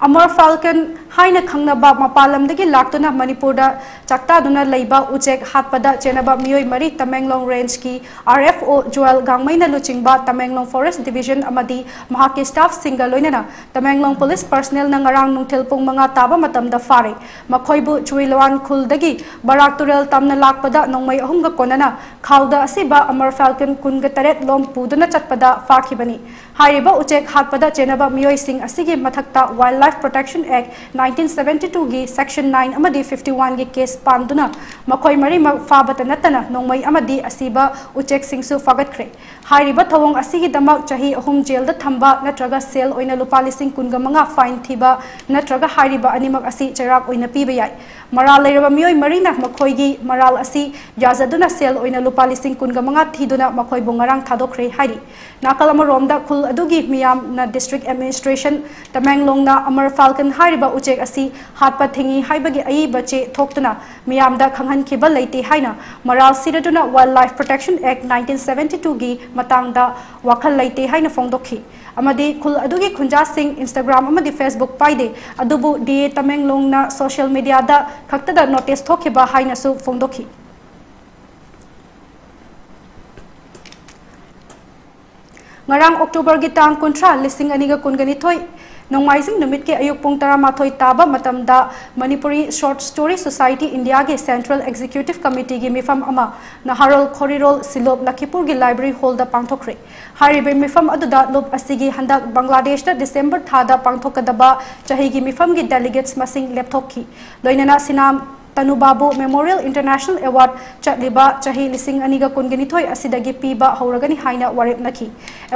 Amur Falcon Haina Khangnaba Mapalamdagi Laktuna Manipurda Chaktaduna Leiba Uchek Hatpada Chenaba Mioi Mari Tamenglong Range ki R F O Joel Gangmaina Luchingba Tamenglong Forest Division Amadi Mahaki Staff Singa Loinana Tamenglong Police Personnel na Ngarang Nungthil Pung Manga Taba Matamda Fare. Makhoibu Chuilawan Khuldagi Barak Turel Tamna Lakpada Nongmai Ahumga Konana Khauda Asiba Amur Falcon Kunga Taret Lom Puduna Chatpada Fakibani. Hairiba Uchek Hatpada Chenaba Mioi Sing Asigi Mathakta Wildlife Protection Act nineteen seventy two ꯒꯤ Section nine ꯑꯃꯗꯤ fifty one ꯒꯤ case ꯄꯥꯟꯗꯨꯅ ꯃꯈꯣꯏ ꯃꯔꯤꯃꯛ ꯐꯥꯕꯇ ꯅꯠꯇꯅ ꯅꯣꯡꯃꯩ ꯑꯃꯗꯤ ꯑꯁꯤꯕ ꯎꯆꯦꯛꯁꯤꯡꯁꯨ ꯐꯥꯒꯠꯈ꯭ꯔꯦ꯫ ꯍꯥꯏꯔꯤꯕ ꯊꯧꯑꯣꯡ ꯑꯁꯤꯒꯤꯗꯃꯛ ꯆꯍꯤ ꯑꯍꯨꯝ ꯖꯦꯜꯗ ꯊꯝꯕ ꯅꯠꯇ꯭ꯔꯒ ꯁꯦꯜ ꯑꯣꯏꯅ ꯂꯨꯄꯥ ꯂꯤꯁꯤꯡ ꯀꯨꯟꯒ ꯃꯉꯥ fine ꯊꯤꯕ ꯅꯠꯇ꯭ꯔꯒ ꯍꯥꯏꯔꯤꯕ ꯑꯅꯤꯃꯛ ꯑꯁꯤ ꯆꯩꯔꯥꯛ ꯑꯣꯏꯅ ꯄꯤꯕ ꯌꯥꯏ꯫ ꯃꯔꯥꯜ ꯂꯩꯔꯕ ꯃꯤꯑꯣꯏ ꯃꯔꯤꯅ ꯃꯈꯣꯏꯒꯤ ꯃꯔꯥꯜ ꯑꯁꯤ ꯌꯥꯖꯗꯨꯅ ꯁꯦꯜ ꯑꯣꯏꯅ ꯂꯨꯄꯥ ꯂꯤꯁꯤꯡ ꯀꯨꯟꯒ ꯃꯉꯥ ꯊꯤꯗꯨꯅ ꯃꯈꯣꯏꯕꯨ ꯉꯔꯥꯡ ꯊꯥꯗꯣꯛꯈ꯭ꯔꯦ ꯍꯥꯏꯔꯤ꯫ ꯅꯥꯀꯜ ꯑꯃꯔꯣꯝꯗ ꯈꯨꯜ ꯑꯗꯨꯒꯤ ꯃꯤꯌꯥꯝꯅ District Administration ꯇꯃꯦꯡꯂꯣꯡꯅ Amar Falcon ꯍꯥꯏꯔꯤꯕ ꯎꯆꯦꯛ ꯑꯁꯤ ꯍꯥꯠꯄ ꯊꯤꯡꯏ ꯍꯥꯏꯕꯒꯤ ꯑꯏꯕ ꯆꯦ ꯊꯣꯛꯇꯨꯅ ꯃꯤꯌꯥꯝꯗ ꯈꯪꯍꯟꯈꯤꯕ ꯂꯩꯇꯦ ꯍꯥꯏꯅ ꯃꯔꯥꯜ ꯁꯤꯔꯗꯨꯅ Wildlife Protection Act nineteen seventy two ꯒꯤ ꯃꯇꯥꯡꯗ ꯋꯥꯈꯜ ꯂꯩꯇꯦ ꯍꯥꯏꯅ ꯐꯣꯡꯗꯣꯛꯈꯤ꯫ ꯑꯃꯗꯤ ꯈꯨꯜ ꯑꯗꯨꯒꯤ ꯈꯨꯟꯖꯥꯁꯤꯡ Instagram ꯑꯃꯗꯤ Facebook ꯄꯥꯏꯗꯦ, ꯑꯗꯨꯕꯨ D A ꯇꯃꯦꯡꯂꯣꯡꯅ social media ꯗ ꯈꯛꯇꯗ notice ꯊꯣꯛꯈꯤꯕ ꯍꯥꯏꯅꯁꯨ ꯐꯣꯡꯗꯣꯛꯈꯤ꯫ ꯉꯔꯥꯡ October ꯒꯤ ꯇꯥꯡ ꯀꯨꯟꯊ꯭ꯔꯥ, ꯂꯤꯁꯤꯡ ꯑꯅꯤꯒ ꯀꯨꯟꯒ ꯅꯤꯊꯣꯏ, ꯅꯣꯡꯃꯥꯏꯖꯤꯡ ꯅꯨꯃꯤꯠꯀꯤ ꯑꯌꯨꯛ ꯄꯨꯡ ꯇꯔꯥꯃꯥꯊꯣꯏ ꯇꯥꯕ ꯃꯇꯝꯗ Manipuri Short Story Society India ꯒꯤ Central Executive Committee ꯒꯤ ꯃꯤꯐꯝ ꯑꯃ ꯅꯍꯥꯔꯣꯜ ꯈꯣꯔꯤꯔꯣꯜ ꯁꯤꯂꯣꯛ ꯂꯈꯤꯄꯨꯔꯒꯤ library hall ꯗ ꯄꯥꯡꯊꯣꯛꯈ꯭ꯔꯦ꯫ ꯍꯥꯏꯔꯤꯕ ꯃꯤꯐꯝ ꯑꯗꯨꯗ ꯂꯨꯞ ꯑꯁꯤꯒꯤ ꯍꯟꯗꯛ ꯕꯪꯒ꯭ꯂꯥꯗꯦꯁꯇ December ꯊꯥꯗ ꯄꯥꯡꯊꯣꯛꯀꯗꯕ ꯆꯍꯤꯒꯤ ꯃꯤꯐꯝꯒꯤ delegates ꯃꯁꯤꯡ ꯂꯦꯞꯊꯣꯛꯈꯤ꯫ ꯂꯣꯏꯅꯅ ꯁꯤꯅꯥꯝ ꯇꯅꯨꯕꯥꯕꯨ Memorial International Award ꯆꯠꯂꯤꯕ ꯆꯍꯤ ꯂꯤꯁꯤꯡ ꯑꯅꯤꯒ ꯀꯨꯟꯒ ꯅꯤꯊꯣꯏ ꯑꯁꯤꯗꯒꯤ ꯄꯤꯕ ꯍꯧꯔꯒꯅꯤ ꯍꯥꯏꯅ ꯋꯥꯔꯦꯞꯅꯈꯤ꯫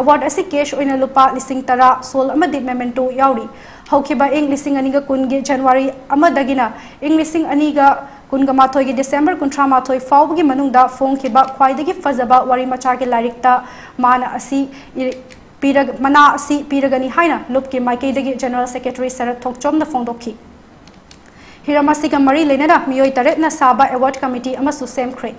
Award ꯑꯁꯤ cash ꯑꯣꯏꯅ ꯂꯨꯄꯥ ꯂꯤꯁꯤꯡ ꯇꯔꯥ, ꯁꯣꯜ ꯑꯃꯗꯤ memento ꯌꯥꯎꯔꯤ꯫ ꯍꯧꯈꯤꯕ ꯏꯪ ꯂꯤꯁꯤꯡ ꯑꯅꯤꯒ ꯀꯨꯟꯒꯤ January ꯑꯃꯗꯒꯤꯅ ꯏꯪ ꯂꯤꯁꯤꯡ ꯑꯅꯤꯒ ꯀꯨꯟꯒ ꯃꯥꯊꯣꯏꯒꯤ December ꯀꯨꯟꯊ꯭ꯔꯥ ꯃꯥꯊꯣꯏ ꯐꯥꯎꯕꯒꯤ ꯃꯅꯨꯡꯗ ꯐꯣꯡꯈꯤꯕ ꯈ꯭ꯋꯥꯏꯗꯒꯤ ꯐꯖꯕ ꯋꯥꯔꯤ ꯃꯆꯥꯒꯤ ꯂꯥꯏꯔꯤꯛꯇ ꯃꯥꯅ ꯑꯁꯤ ꯏ-, ꯄꯤꯔꯒ-, ꯃꯅꯥ ꯑꯁꯤ ꯄꯤꯔꯒꯅꯤ ꯍꯥꯏꯅ ꯂꯨꯞꯀꯤ ꯃꯥꯏꯀꯩꯗꯒꯤ General Secretary ꯁꯔꯠ ꯊꯣꯛꯆꯣꯝꯅ ꯐꯣꯡꯗꯣꯛꯈꯤ꯫ ꯍꯤꯔꯝ ꯑꯁꯤꯒ ꯃꯔꯤ ꯂꯩꯅꯅ ꯃꯤꯑꯣꯏ ꯇꯔꯦꯠꯅ ꯁꯥꯕ award committee ꯑꯃꯁꯨ ꯁꯦꯝꯈ꯭ꯔꯦ꯫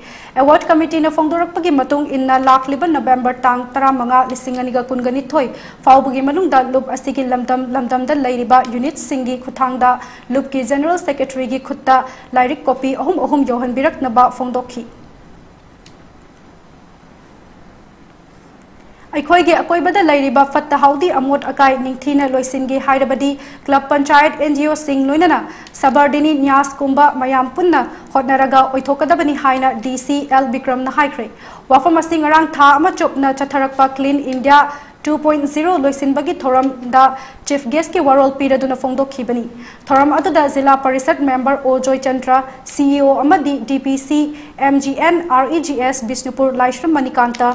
Award committee ꯅ ꯐꯣꯡꯗꯣꯔꯛꯄꯒꯤ ꯃꯇꯨꯡ ꯏꯟꯅ, ꯂꯥꯛꯂꯤꯕ November ꯇꯥꯡ ꯇꯔꯥꯃꯉꯥ, ꯂꯤꯁꯤꯡ ꯑꯅꯤꯒ ꯀꯨꯟꯒ ꯅꯤꯊꯣꯏ ꯐꯥꯎꯕꯒꯤ ꯃꯅꯨꯡꯗ ꯂꯨꯞ ꯑꯁꯤꯒꯤ ꯂꯝꯗꯝ ꯂꯝꯗꯝꯗ ꯂꯩꯔꯤꯕ unit ꯁꯤꯡꯒꯤ ꯈꯨꯠꯊꯥꯡꯗ ꯂꯨꯞꯀꯤ General Secretary ꯒꯤ ꯈꯨꯠꯇ ꯂꯥꯏꯔꯤꯛ copy ꯑꯍꯨꯝ ꯑꯍꯨꯝ ꯌꯧꯍꯟꯕꯤꯔꯛꯅꯕ ꯐꯣꯡꯗꯣꯛꯈꯤ꯫ ꯑꯩꯈꯣꯏꯒꯤ ꯑꯀꯣꯏꯕꯗ ꯂꯩꯔꯤꯕ ꯐꯠꯇ ꯍꯥꯎꯗꯤ ꯑꯃꯣꯠ ꯑꯀꯥꯏ ꯅꯤꯡꯊꯤꯅ ꯂꯣꯏꯁꯤꯟꯒꯦ ꯍꯥꯏꯔꯕꯗꯤ club, panchayat, N G O ꯁꯤꯡ ꯂꯣꯏꯅꯅ Sabardhani Nyas ꯀꯨꯝꯕ ꯃꯌꯥꯝ ꯄꯨꯟꯅ ꯍꯣꯠꯅꯔꯒ ꯑꯣꯏꯊꯣꯛꯀꯗꯕꯅꯤ ꯍꯥꯏꯅ D C L ꯕꯤꯀ꯭ꯔꯝꯅ ꯍꯥꯏꯈ꯭ꯔꯦ꯫ ꯋꯥꯐꯝ ꯑꯁꯤ ꯉꯔꯥꯡ ꯊꯥ ꯑꯃ ꯆꯨꯞꯅ ꯆꯠꯊꯔꯛꯄ Clean India two point zero ꯂꯣꯏꯁꯤꯟꯕꯒꯤ ꯊꯧꯔꯝꯗ ꯆꯤꯐ ꯒꯦꯁꯀꯤ ꯋꯥꯔꯣꯜ ꯄꯤꯔꯗꯨꯅ ꯐꯣꯡꯗꯣꯛꯈꯤꯕꯅꯤ꯫ ꯊꯧꯔꯝ ꯑꯗꯨꯗ ꯖꯤꯂꯥ ꯄꯔꯤꯁꯠ ꯃꯦꯝꯕꯔ ꯑꯣ ꯖꯣꯏꯆꯟꯗ꯭ꯔ, ꯁꯤꯏꯑꯣ ꯑꯃꯗꯤ ꯗꯤꯄꯤꯁꯤ ꯑꯦꯝꯖꯤꯑꯦꯟ ꯑꯥꯔꯏꯖꯤꯑꯦꯁ ꯕꯤꯁꯅꯨꯄꯨꯔ ꯂꯥꯏꯁ꯭ꯔꯝ ꯃꯅꯤꯀꯥꯟꯇ,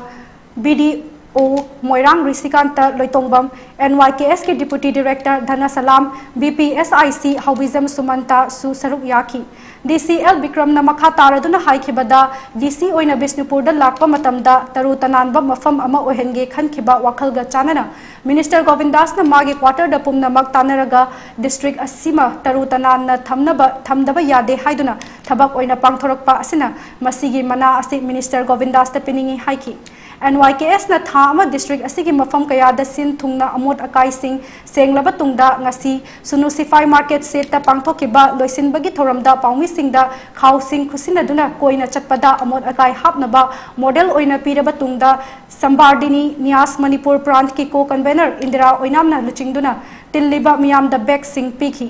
ꯕꯤꯗꯤꯑꯣ ꯃꯣꯏꯔꯥꯡ ꯔꯤꯁꯤꯀꯥꯟꯇ ꯂꯣꯏꯇꯣꯡꯕꯝ, ꯑꯦꯟꯋꯥꯏꯀꯦꯑꯦꯁꯀꯤ ꯗꯤꯄꯨꯇꯤ ꯗꯤꯔꯦꯛꯇꯔ ꯙꯅꯁꯂꯥꯝ, ꯕꯤꯄꯤꯑꯦꯁꯑꯥꯏꯁꯤ ꯍꯧꯕꯤꯖꯝ ꯁꯨꯃꯟꯇꯥꯁꯨ ꯁꯔꯨꯛ ꯌꯥꯈꯤ꯫ ꯗꯤꯁꯤ ꯑꯦꯜ ꯕꯤꯀ꯭ꯔꯝꯅ ꯃꯈꯥ ꯇꯥꯔꯗꯨꯅ ꯍꯥꯏꯈꯤꯕꯗ, ꯗꯤꯁꯤ ꯑꯣꯏꯅ ꯕꯤꯁꯅꯨꯄꯨꯔꯗ ꯂꯥꯛꯄ ꯃꯇꯝꯗ ꯇꯔꯨ ꯇꯅꯥꯟꯕ ꯃꯐꯝ ꯑꯃ ꯑꯣꯏꯍꯟꯒꯦ ꯈꯟꯈꯤꯕ ꯋꯥꯈꯜꯒ ꯆꯥꯟꯅꯅ ꯃꯤꯅꯤꯁꯇꯔ ꯒꯣꯕꯤꯟꯗꯥꯁꯅ ꯃꯥꯒꯤ ꯀ꯭ꯋꯥꯇꯔꯗ ꯄꯨꯝꯅꯃꯛ ꯇꯥꯟꯅꯔꯒ ꯗꯤꯁꯇ꯭ꯔꯤꯛ ꯑꯁꯤꯃ ꯇꯔꯨ ꯇꯅꯥꯟꯅ ꯊꯝꯅꯕ, ꯊꯝꯗꯕ ꯌꯥꯗꯦ ꯍꯥꯏꯗꯨꯅ ꯊꯕꯛ ꯑꯣꯏꯅ ꯄꯥꯡꯊꯣꯔꯛꯄ ꯑꯁꯤꯅ ꯃꯁꯤꯒꯤ ꯃꯅꯥ ꯑꯁꯤ ꯃꯤꯅꯤꯁꯇꯔ ꯒꯣꯕꯤꯟꯗꯥꯁꯇ ꯄꯤꯅꯤꯡꯏ ꯍꯥꯏꯈꯤ꯫ ꯑꯦꯟꯋꯥꯏꯀꯦꯑꯦꯁꯅ ꯊꯥ ꯑꯃ ꯗꯤꯁꯇ꯭ꯔꯤꯛ ꯑꯁꯤꯒꯤ ꯃꯐꯝ ꯀꯌꯥꯗ ꯁꯤꯟ ꯊꯨꯡꯅ ꯑꯃꯣꯠ ꯑꯀꯥꯏꯁꯤꯡ ꯁꯦꯡꯂꯕ ꯇꯨꯡꯗ ꯉꯁꯤ ꯁꯨꯅꯨ ꯁꯤꯐꯥꯏ ꯃꯥꯔꯀꯦꯠ ꯁꯦꯠꯇ ꯄꯥꯡꯊꯣꯛꯈꯤꯕ ꯂꯣꯏꯁꯤꯟꯕꯒꯤ ꯊꯧꯔꯝꯗ ꯄꯥꯎꯃꯤꯁꯤꯡꯗ ꯈꯥꯎꯁꯤꯡ ꯈꯨꯠꯁꯤꯟꯅꯗꯨꯅ ꯀꯣꯏꯅ ꯆꯠꯄꯗ ꯑꯃꯣꯠ ꯑꯀꯥꯏ ꯍꯥꯞꯅꯕ ꯃꯣꯗꯦꯜ ꯑꯣꯏꯅ ꯄꯤꯔꯕ ꯇꯨꯡꯗ ꯁꯝꯕꯥꯔꯗꯤꯅꯤ ꯅꯤꯌꯥꯁ ꯃꯅꯤꯄꯨꯔ ꯕ꯭ꯔꯥꯟꯆꯀꯤ ꯀꯣ ꯀꯟꯚꯦꯅꯔ ꯏꯟꯗꯤꯔꯥ ꯑꯣꯏꯅꯥꯝꯅ ꯂꯨꯆꯤꯡꯗꯨꯅ ꯇꯤꯜꯂꯤꯕ ꯃꯤꯌꯥꯝꯗ ꯕꯦꯒꯁꯤꯡ ꯄꯤꯈꯤ꯫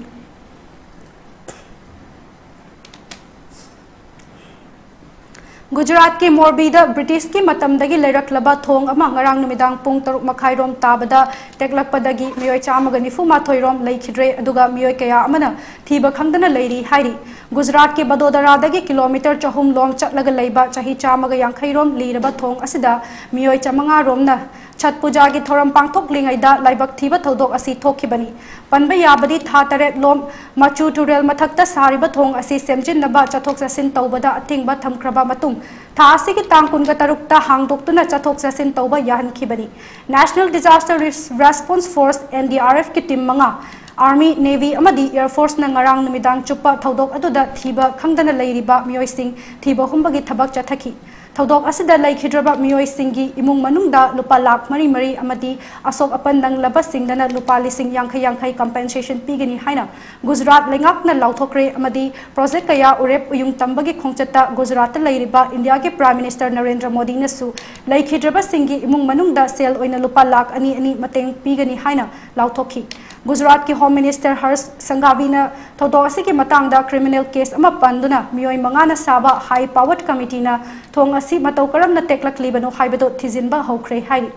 ꯒꯨꯖꯔꯥꯠꯀꯤ ꯃꯣꯔꯕꯤꯗ ꯕ꯭ꯔꯤꯇꯤꯁꯀꯤ ꯃꯇꯝꯗꯒꯤ ꯂꯩꯔꯛꯂꯕ ꯊꯣꯡ ꯑꯃ ꯉꯔꯥꯡ ꯅꯨꯃꯤꯗꯥꯡ ꯄꯨꯡ ꯇꯔꯨꯛ ꯃꯈꯥꯏꯔꯣꯝ ꯇꯥꯕꯗ ꯇꯦꯛꯂꯛꯄꯗꯒꯤ ꯃꯤꯑꯣꯏ ꯆꯥꯝꯃꯒ ꯅꯤꯐꯨ ꯃꯥꯊꯣꯏ ꯔꯣꯝ ꯂꯩꯈꯤꯗ꯭ꯔꯦ, ꯑꯗꯨꯒ ꯃꯤꯑꯣꯏ ꯀꯌꯥ ꯑꯃꯅ ꯊꯤꯕ ꯈꯪꯗꯅ ꯂꯩꯔꯤ ꯍꯥꯏꯔꯤ꯫ ꯒꯨꯖꯔꯥꯠꯀꯤ ꯕꯗꯣꯗꯔꯥꯗꯒꯤ ꯀꯤꯂꯣꯃꯤꯇꯔ ꯆꯍꯨꯝ ꯂꯣꯝ ꯆꯠꯂꯒ ꯂꯩꯕ ꯆꯍꯤ ꯆꯥꯝꯃꯒ ꯌꯥꯡꯈꯩ ꯔꯣꯝ ꯂꯤꯔꯕ ꯊꯣꯡ ꯑꯁꯤꯗ ꯃꯤꯑꯣꯏ ꯆꯥꯃꯉꯥ ꯔꯣꯝꯅ ꯁꯠ ꯄꯨꯖꯥꯒꯤ ꯊꯧꯔꯝ ꯄꯥꯡꯊꯣꯛꯂꯤꯉꯩꯗ ꯂꯥꯏꯕꯛ ꯊꯤꯕ ꯊꯧꯗꯣꯛ ꯑꯁꯤ ꯊꯣꯛꯈꯤꯕꯅꯤ꯫ ꯄꯟꯕ ꯌꯥꯕꯗꯤ, ꯊꯥ ꯇꯔꯦꯠ ꯂꯣꯝ ꯃꯆꯨ ꯇꯨꯔꯦꯜ ꯃꯊꯛꯇ ꯁꯥꯔꯤꯕ ꯊꯣꯡ ꯑꯁꯤ ꯁꯦꯝꯖꯤꯟꯅꯕ ꯆꯠꯊꯣꯛ ꯆꯠꯁꯤꯟ ꯇꯧꯕꯗ ꯑꯊꯤꯡꯕ ꯊꯝꯈ꯭ꯔꯕ ꯃꯇꯨꯡ, ꯊꯥ ꯑꯁꯤꯒꯤ ꯇꯥꯡ ꯀꯨꯟꯒ ꯇꯔꯨꯛꯇ ꯍꯥꯡꯗꯣꯛꯇꯨꯅ ꯆꯠꯊꯣꯛ ꯆꯠꯁꯤꯟ ꯇꯧꯕ ꯌꯥꯍꯟꯈꯤꯕꯅꯤ꯫ National Disaster Response Force, NDRF ꯀꯤ ꯇꯤꯝ ꯃꯉꯥ, Army, Navy ꯑꯃꯗꯤ Air Force ꯅ ꯉꯔꯥꯡ ꯅꯨꯃꯤꯗꯥꯡ ꯆꯨꯞꯄ ꯊꯧꯗꯣꯛ ꯑꯗꯨꯗ ꯊꯤꯕ ꯈꯪꯗꯅ ꯂꯩꯔꯤꯕ ꯃꯤꯑꯣꯏꯁꯤꯡ ꯊꯤꯕ ꯍꯨꯝꯕꯒꯤ ꯊꯕꯛ ꯆꯠꯊꯈꯤ꯫ ꯊꯧꯗꯣꯛ ꯑꯁꯤꯗ ꯂꯩꯈꯤꯗ꯭ꯔꯕ ꯃꯤꯑꯣꯏꯁꯤꯡꯒꯤ ꯏꯃꯨꯡ ꯃꯅꯨꯡꯗ ꯂꯨꯄꯥ ꯂꯥꯈ ꯃꯔꯤ ꯃꯔꯤ ꯑꯃꯗꯤ ꯑꯁꯣꯛ ꯑꯄꯟ ꯅꯪꯂꯕꯁꯤꯡꯗꯅ ꯂꯨꯄꯥ ꯂꯤꯁꯤꯡ ꯌꯥꯡꯈꯩ ꯌꯥꯡꯈꯩ compensation ꯄꯤꯒꯅꯤ ꯍꯥꯏꯅ ꯒꯨꯖꯔꯥꯠ ꯂꯩꯉꯥꯛꯅ ꯂꯥꯎꯊꯣꯛꯈ꯭ꯔꯦ, ꯑꯃꯗꯤ ꯄ꯭ꯔꯣꯖꯦꯛ ꯀꯌꯥ ꯎꯔꯦꯞ ꯎꯌꯨꯡ ꯇꯝꯕꯒꯤ ꯈꯣꯡꯆꯠꯇ ꯒꯨꯖꯔꯥꯠꯇ ꯂꯩꯔꯤꯕ ꯏꯟꯗꯤꯌꯥꯒꯤ Prime Minister ꯅꯔꯦꯟꯗ꯭ꯔ ꯃꯣꯗꯤꯅꯁꯨ ꯂꯩꯈꯤꯗ꯭ꯔꯕꯁꯤꯡꯒꯤ ꯏꯃꯨꯡ ꯃꯅꯨꯡꯗ ꯁꯦꯜ ꯑꯣꯏꯅ ꯂꯨꯄꯥ ꯂꯥꯈ ꯑꯅꯤ ꯑꯅꯤ ꯃꯇꯦꯡ ꯄꯤꯒꯅꯤ ꯍꯥꯏꯅ ꯂꯥꯎꯊꯣꯛꯈꯤ꯫ ꯒꯨꯖꯔꯥꯠꯀꯤ Home Minister ꯍꯔꯁ ꯁꯪꯒꯥꯕꯤꯅ ꯊꯧꯗꯣꯛ ꯑꯁꯤꯒꯤ ꯃꯇꯥꯡꯗ criminal case ꯑꯃ ꯄꯟꯗꯨꯅ ꯃꯤꯑꯣꯏ ꯃꯉꯥꯅ ꯁꯥꯕ high powered committee ꯅ ꯊꯣꯡ ꯑꯁꯤ ꯃꯇꯧ ꯀꯔꯝꯅ ꯇꯦꯛꯂꯛꯂꯤꯕꯅꯣ ꯍꯥꯏꯕꯗꯨ ꯊꯤꯖꯤꯟꯕ ꯍꯧꯈ꯭ꯔꯦ ꯍꯥꯏꯔꯤ꯫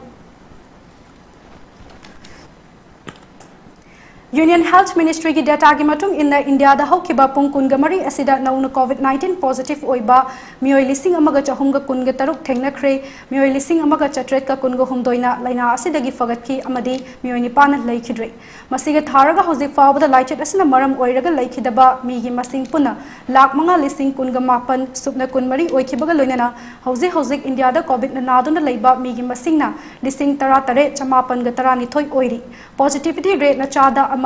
Union Health Ministry ꯒꯤ data ꯒꯤ ꯃꯇꯨꯡ ꯏꯟꯅ, ꯏꯟꯗꯤꯌꯥꯗ ꯍꯧꯈꯤꯕ ꯄꯨꯡ ꯀꯨꯟꯒ ꯃꯔꯤ ꯑꯁꯤꯗ ꯅꯧꯅ COVID nineteen positive ꯑꯣꯏꯕ ꯃꯤꯑꯣꯏ ꯂꯤꯁꯤꯡ ꯑꯃꯒ ꯆꯍꯨꯝꯒ ꯀꯨꯟꯒ ꯇꯔꯨꯛ ꯊꯦꯡꯅꯈ꯭ꯔꯦ꯫ ꯃꯤꯑꯣꯏ ꯂꯤꯁꯤꯡ ꯑꯃꯒ ꯆꯥꯇ꯭ꯔꯦꯠꯀ ꯀꯨꯟꯒ ꯍꯨꯝꯗꯣꯏꯅ ꯂꯥꯏꯅꯥ ꯑꯁꯤꯗꯒꯤ ꯐꯒꯠꯈꯤ ꯑꯃꯗꯤ ꯃꯤꯑꯣꯏ ꯅꯤꯄꯥꯟꯅ ꯂꯩꯈꯤꯗ꯭ꯔꯦ꯫ ꯃꯁꯤꯒ ꯊꯥꯔꯒ ꯍꯧꯖꯤꯛ ꯐꯥꯎꯕꯗ ꯂꯥꯏꯆꯠ ꯑꯁꯤꯅ ꯃꯔꯝ ꯑꯣꯏꯔꯒ ꯂꯩꯈꯤꯗꯕ ꯃꯤꯒꯤ ꯃꯁꯤꯡ ꯄꯨꯟꯅ ꯂꯥꯈ ꯃꯉꯥ ꯂꯤꯁꯤꯡ ꯀꯨꯟꯒ ꯃꯥꯄꯟ ꯁꯨꯞꯅ ꯀꯨꯟꯃꯔꯤ ꯑꯣꯏꯈꯤꯕꯒ ꯂꯣꯏꯅꯅ ꯍꯧꯖꯤꯛ ꯍꯧꯖꯤꯛ ꯏꯟꯗꯤꯌꯥꯗ COVID ꯅ ꯅꯥꯗꯨꯅ ꯂꯩꯕ ꯃꯤꯒꯤ ꯃꯁꯤꯡꯅ ꯂꯤꯁꯤꯡ ꯇꯔꯥꯇꯔꯦꯠ ꯆꯃꯥꯄꯟꯒ ꯇꯔꯥꯅꯤꯊꯣꯏ ꯑꯣꯏꯔꯤ꯫ Positivity rate ꯅ ꯆꯥꯗ ꯑꯃ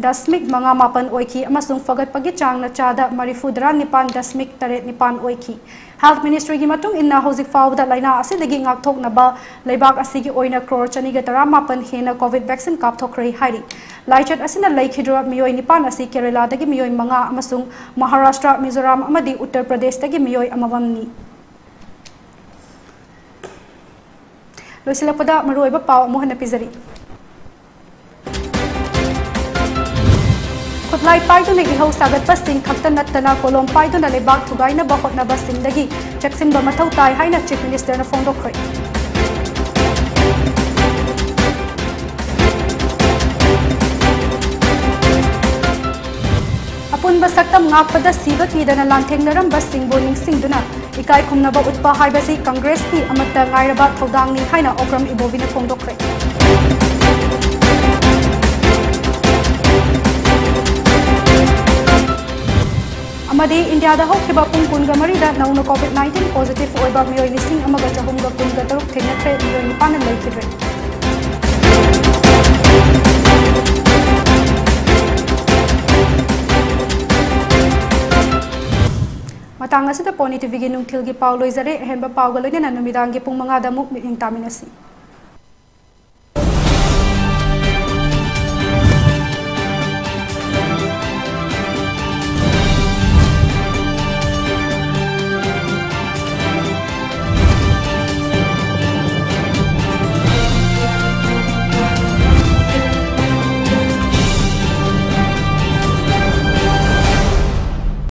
ꯗꯁꯃꯤꯛ ꯃꯉꯥ ꯃꯥꯄꯟ ꯑꯣꯏꯈꯤ ꯑꯃꯁꯨꯡ ꯐꯒꯠꯄꯒꯤ ꯆꯥꯡꯅ ꯆꯥꯗ ꯃꯔꯤꯐꯨꯇꯔꯥ ꯅꯤꯄꯥꯟ ꯗꯁꯃꯤꯛ ꯇꯔꯦꯠ ꯅꯤꯄꯥꯟ ꯑꯣꯏꯈꯤ꯫ Health Ministry ꯒꯤ ꯃꯇꯨꯡ ꯏꯟꯅ, ꯍꯧꯖꯤꯛ ꯐꯥꯎꯕꯗ ꯂꯥꯏꯅꯥ ꯑꯁꯤꯗꯒꯤ ꯉꯥꯛꯊꯣꯛꯅꯕ ꯂꯩꯕꯥꯛ ꯑꯁꯤꯒꯤ ꯑꯣꯏꯅ ꯀ꯭ꯔꯣꯔ ꯆꯅꯤꯒ ꯇꯔꯥꯃꯥꯄꯟ ꯍꯦꯟꯅ COVID vaccine ꯀꯥꯞꯊꯣꯛꯈ꯭ꯔꯦ ꯍꯥꯏꯔꯤ꯫ ꯂꯥꯏꯆꯠ ꯑꯁꯤꯅ ꯂꯩꯈꯤꯗ꯭ꯔꯕ ꯃꯤꯑꯣꯏ ꯅꯤꯄꯥꯟ ꯑꯁꯤ ꯀꯦꯔꯦꯂꯥꯗꯒꯤ ꯃꯤꯑꯣꯏ ꯃꯉꯥ ꯑꯃꯁꯨꯡ ꯃꯍꯥꯔꯥꯁꯇ꯭ꯔ, ꯃꯤꯖꯣꯔꯥꯝ ꯑꯃꯗꯤ ꯎꯠꯇꯔ ꯄ꯭ꯔꯗꯦꯁꯇꯒꯤ ꯃꯤꯑꯣꯏ ꯑꯃꯃꯝꯅꯤ꯫ ꯂꯣꯏꯁꯤꯜꯂꯛꯄꯗ ꯃꯔꯨꯑꯣꯏꯕ ꯄꯥꯎ ꯑꯃꯨꯛ ꯍꯟꯅ ꯄꯤꯖꯔꯤ꯫ ꯈꯨꯠꯂꯥꯏ ꯄꯥꯏꯗꯨꯅ ꯏꯍꯧ ꯁꯥꯒꯠꯄꯁꯤꯡ ꯈꯛꯇ ꯅꯠꯇꯅ ꯀꯣꯂꯣꯝ ꯄꯥꯏꯗꯨꯅ ꯂꯩꯕꯥꯛ ꯊꯨꯒꯥꯏꯅꯕ ꯍꯣꯠꯅꯕꯁꯤꯡꯗꯒꯤ ꯆꯦꯛꯁꯤꯟꯕ ꯃꯊꯧ ꯇꯥꯏ ꯍꯥꯏꯅ Chief Minister ꯅ ꯐꯣꯡꯗꯣꯛꯈ꯭ꯔꯦ꯫ ꯑꯄꯨꯟꯕ ꯁꯛꯇꯝ ꯉꯥꯛꯄꯗ ꯁꯤꯕ ꯀꯤꯗꯅ ꯂꯥꯟꯊꯦꯡꯅꯔꯝꯕꯁꯤꯡꯕꯨ ꯅꯤꯡꯁꯤꯡꯗꯨꯅ ꯏꯀꯥꯏ ꯈꯨꯝꯅꯕ ꯎꯠꯄ ꯍꯥꯏꯕꯁꯤ ꯀꯪꯒ꯭ꯔꯦꯁꯀꯤ ꯑꯃꯠꯇ ꯉꯥꯏꯔꯕ ꯊꯧꯗꯥꯡꯅꯤ ꯍꯥꯏꯅ ꯑꯣꯀ꯭ꯔꯝ ꯏꯕꯣꯕꯤꯅ ꯐꯣꯡꯗꯣꯛꯈ꯭ꯔꯦ꯫ ꯑꯃꯗꯤ ꯏꯟꯗꯤꯌꯥꯗ ꯍꯧꯈꯤꯕ ꯄꯨꯡ ꯀꯨꯟꯒ ꯃꯔꯤꯗ ꯅꯧꯅ COVID nineteen positive ꯑꯣꯏꯕ ꯃꯤꯑꯣꯏ ꯂꯤꯁꯤꯡ ꯑꯃꯒ ꯆꯍꯨꯝꯒ ꯀꯨꯟꯒ ꯇꯔꯨꯛ ꯊꯦꯡꯅꯈ꯭ꯔꯦ, ꯃꯤꯑꯣꯏ ꯅꯤꯄꯥꯟꯅ ꯂꯩꯈꯤꯗ꯭ꯔꯦ꯫ ꯃꯇꯥꯡ ꯑꯁꯤꯗ Pony TV ꯒꯤ ꯅꯨꯡꯊꯤꯜꯒꯤ ꯄꯥꯎ ꯂꯣꯏꯖꯔꯦ꯫ ꯑꯍꯦꯟꯕ ꯄꯥꯎꯒ ꯂꯣꯏꯅꯅ ꯅꯨꯃꯤꯗꯥꯡꯒꯤ ꯄꯨꯡ ꯃꯉꯥꯗ ꯑꯃꯨꯛ ꯃꯤꯠꯌꯦꯡ ꯇꯥꯃꯤꯟꯅꯁꯤ꯫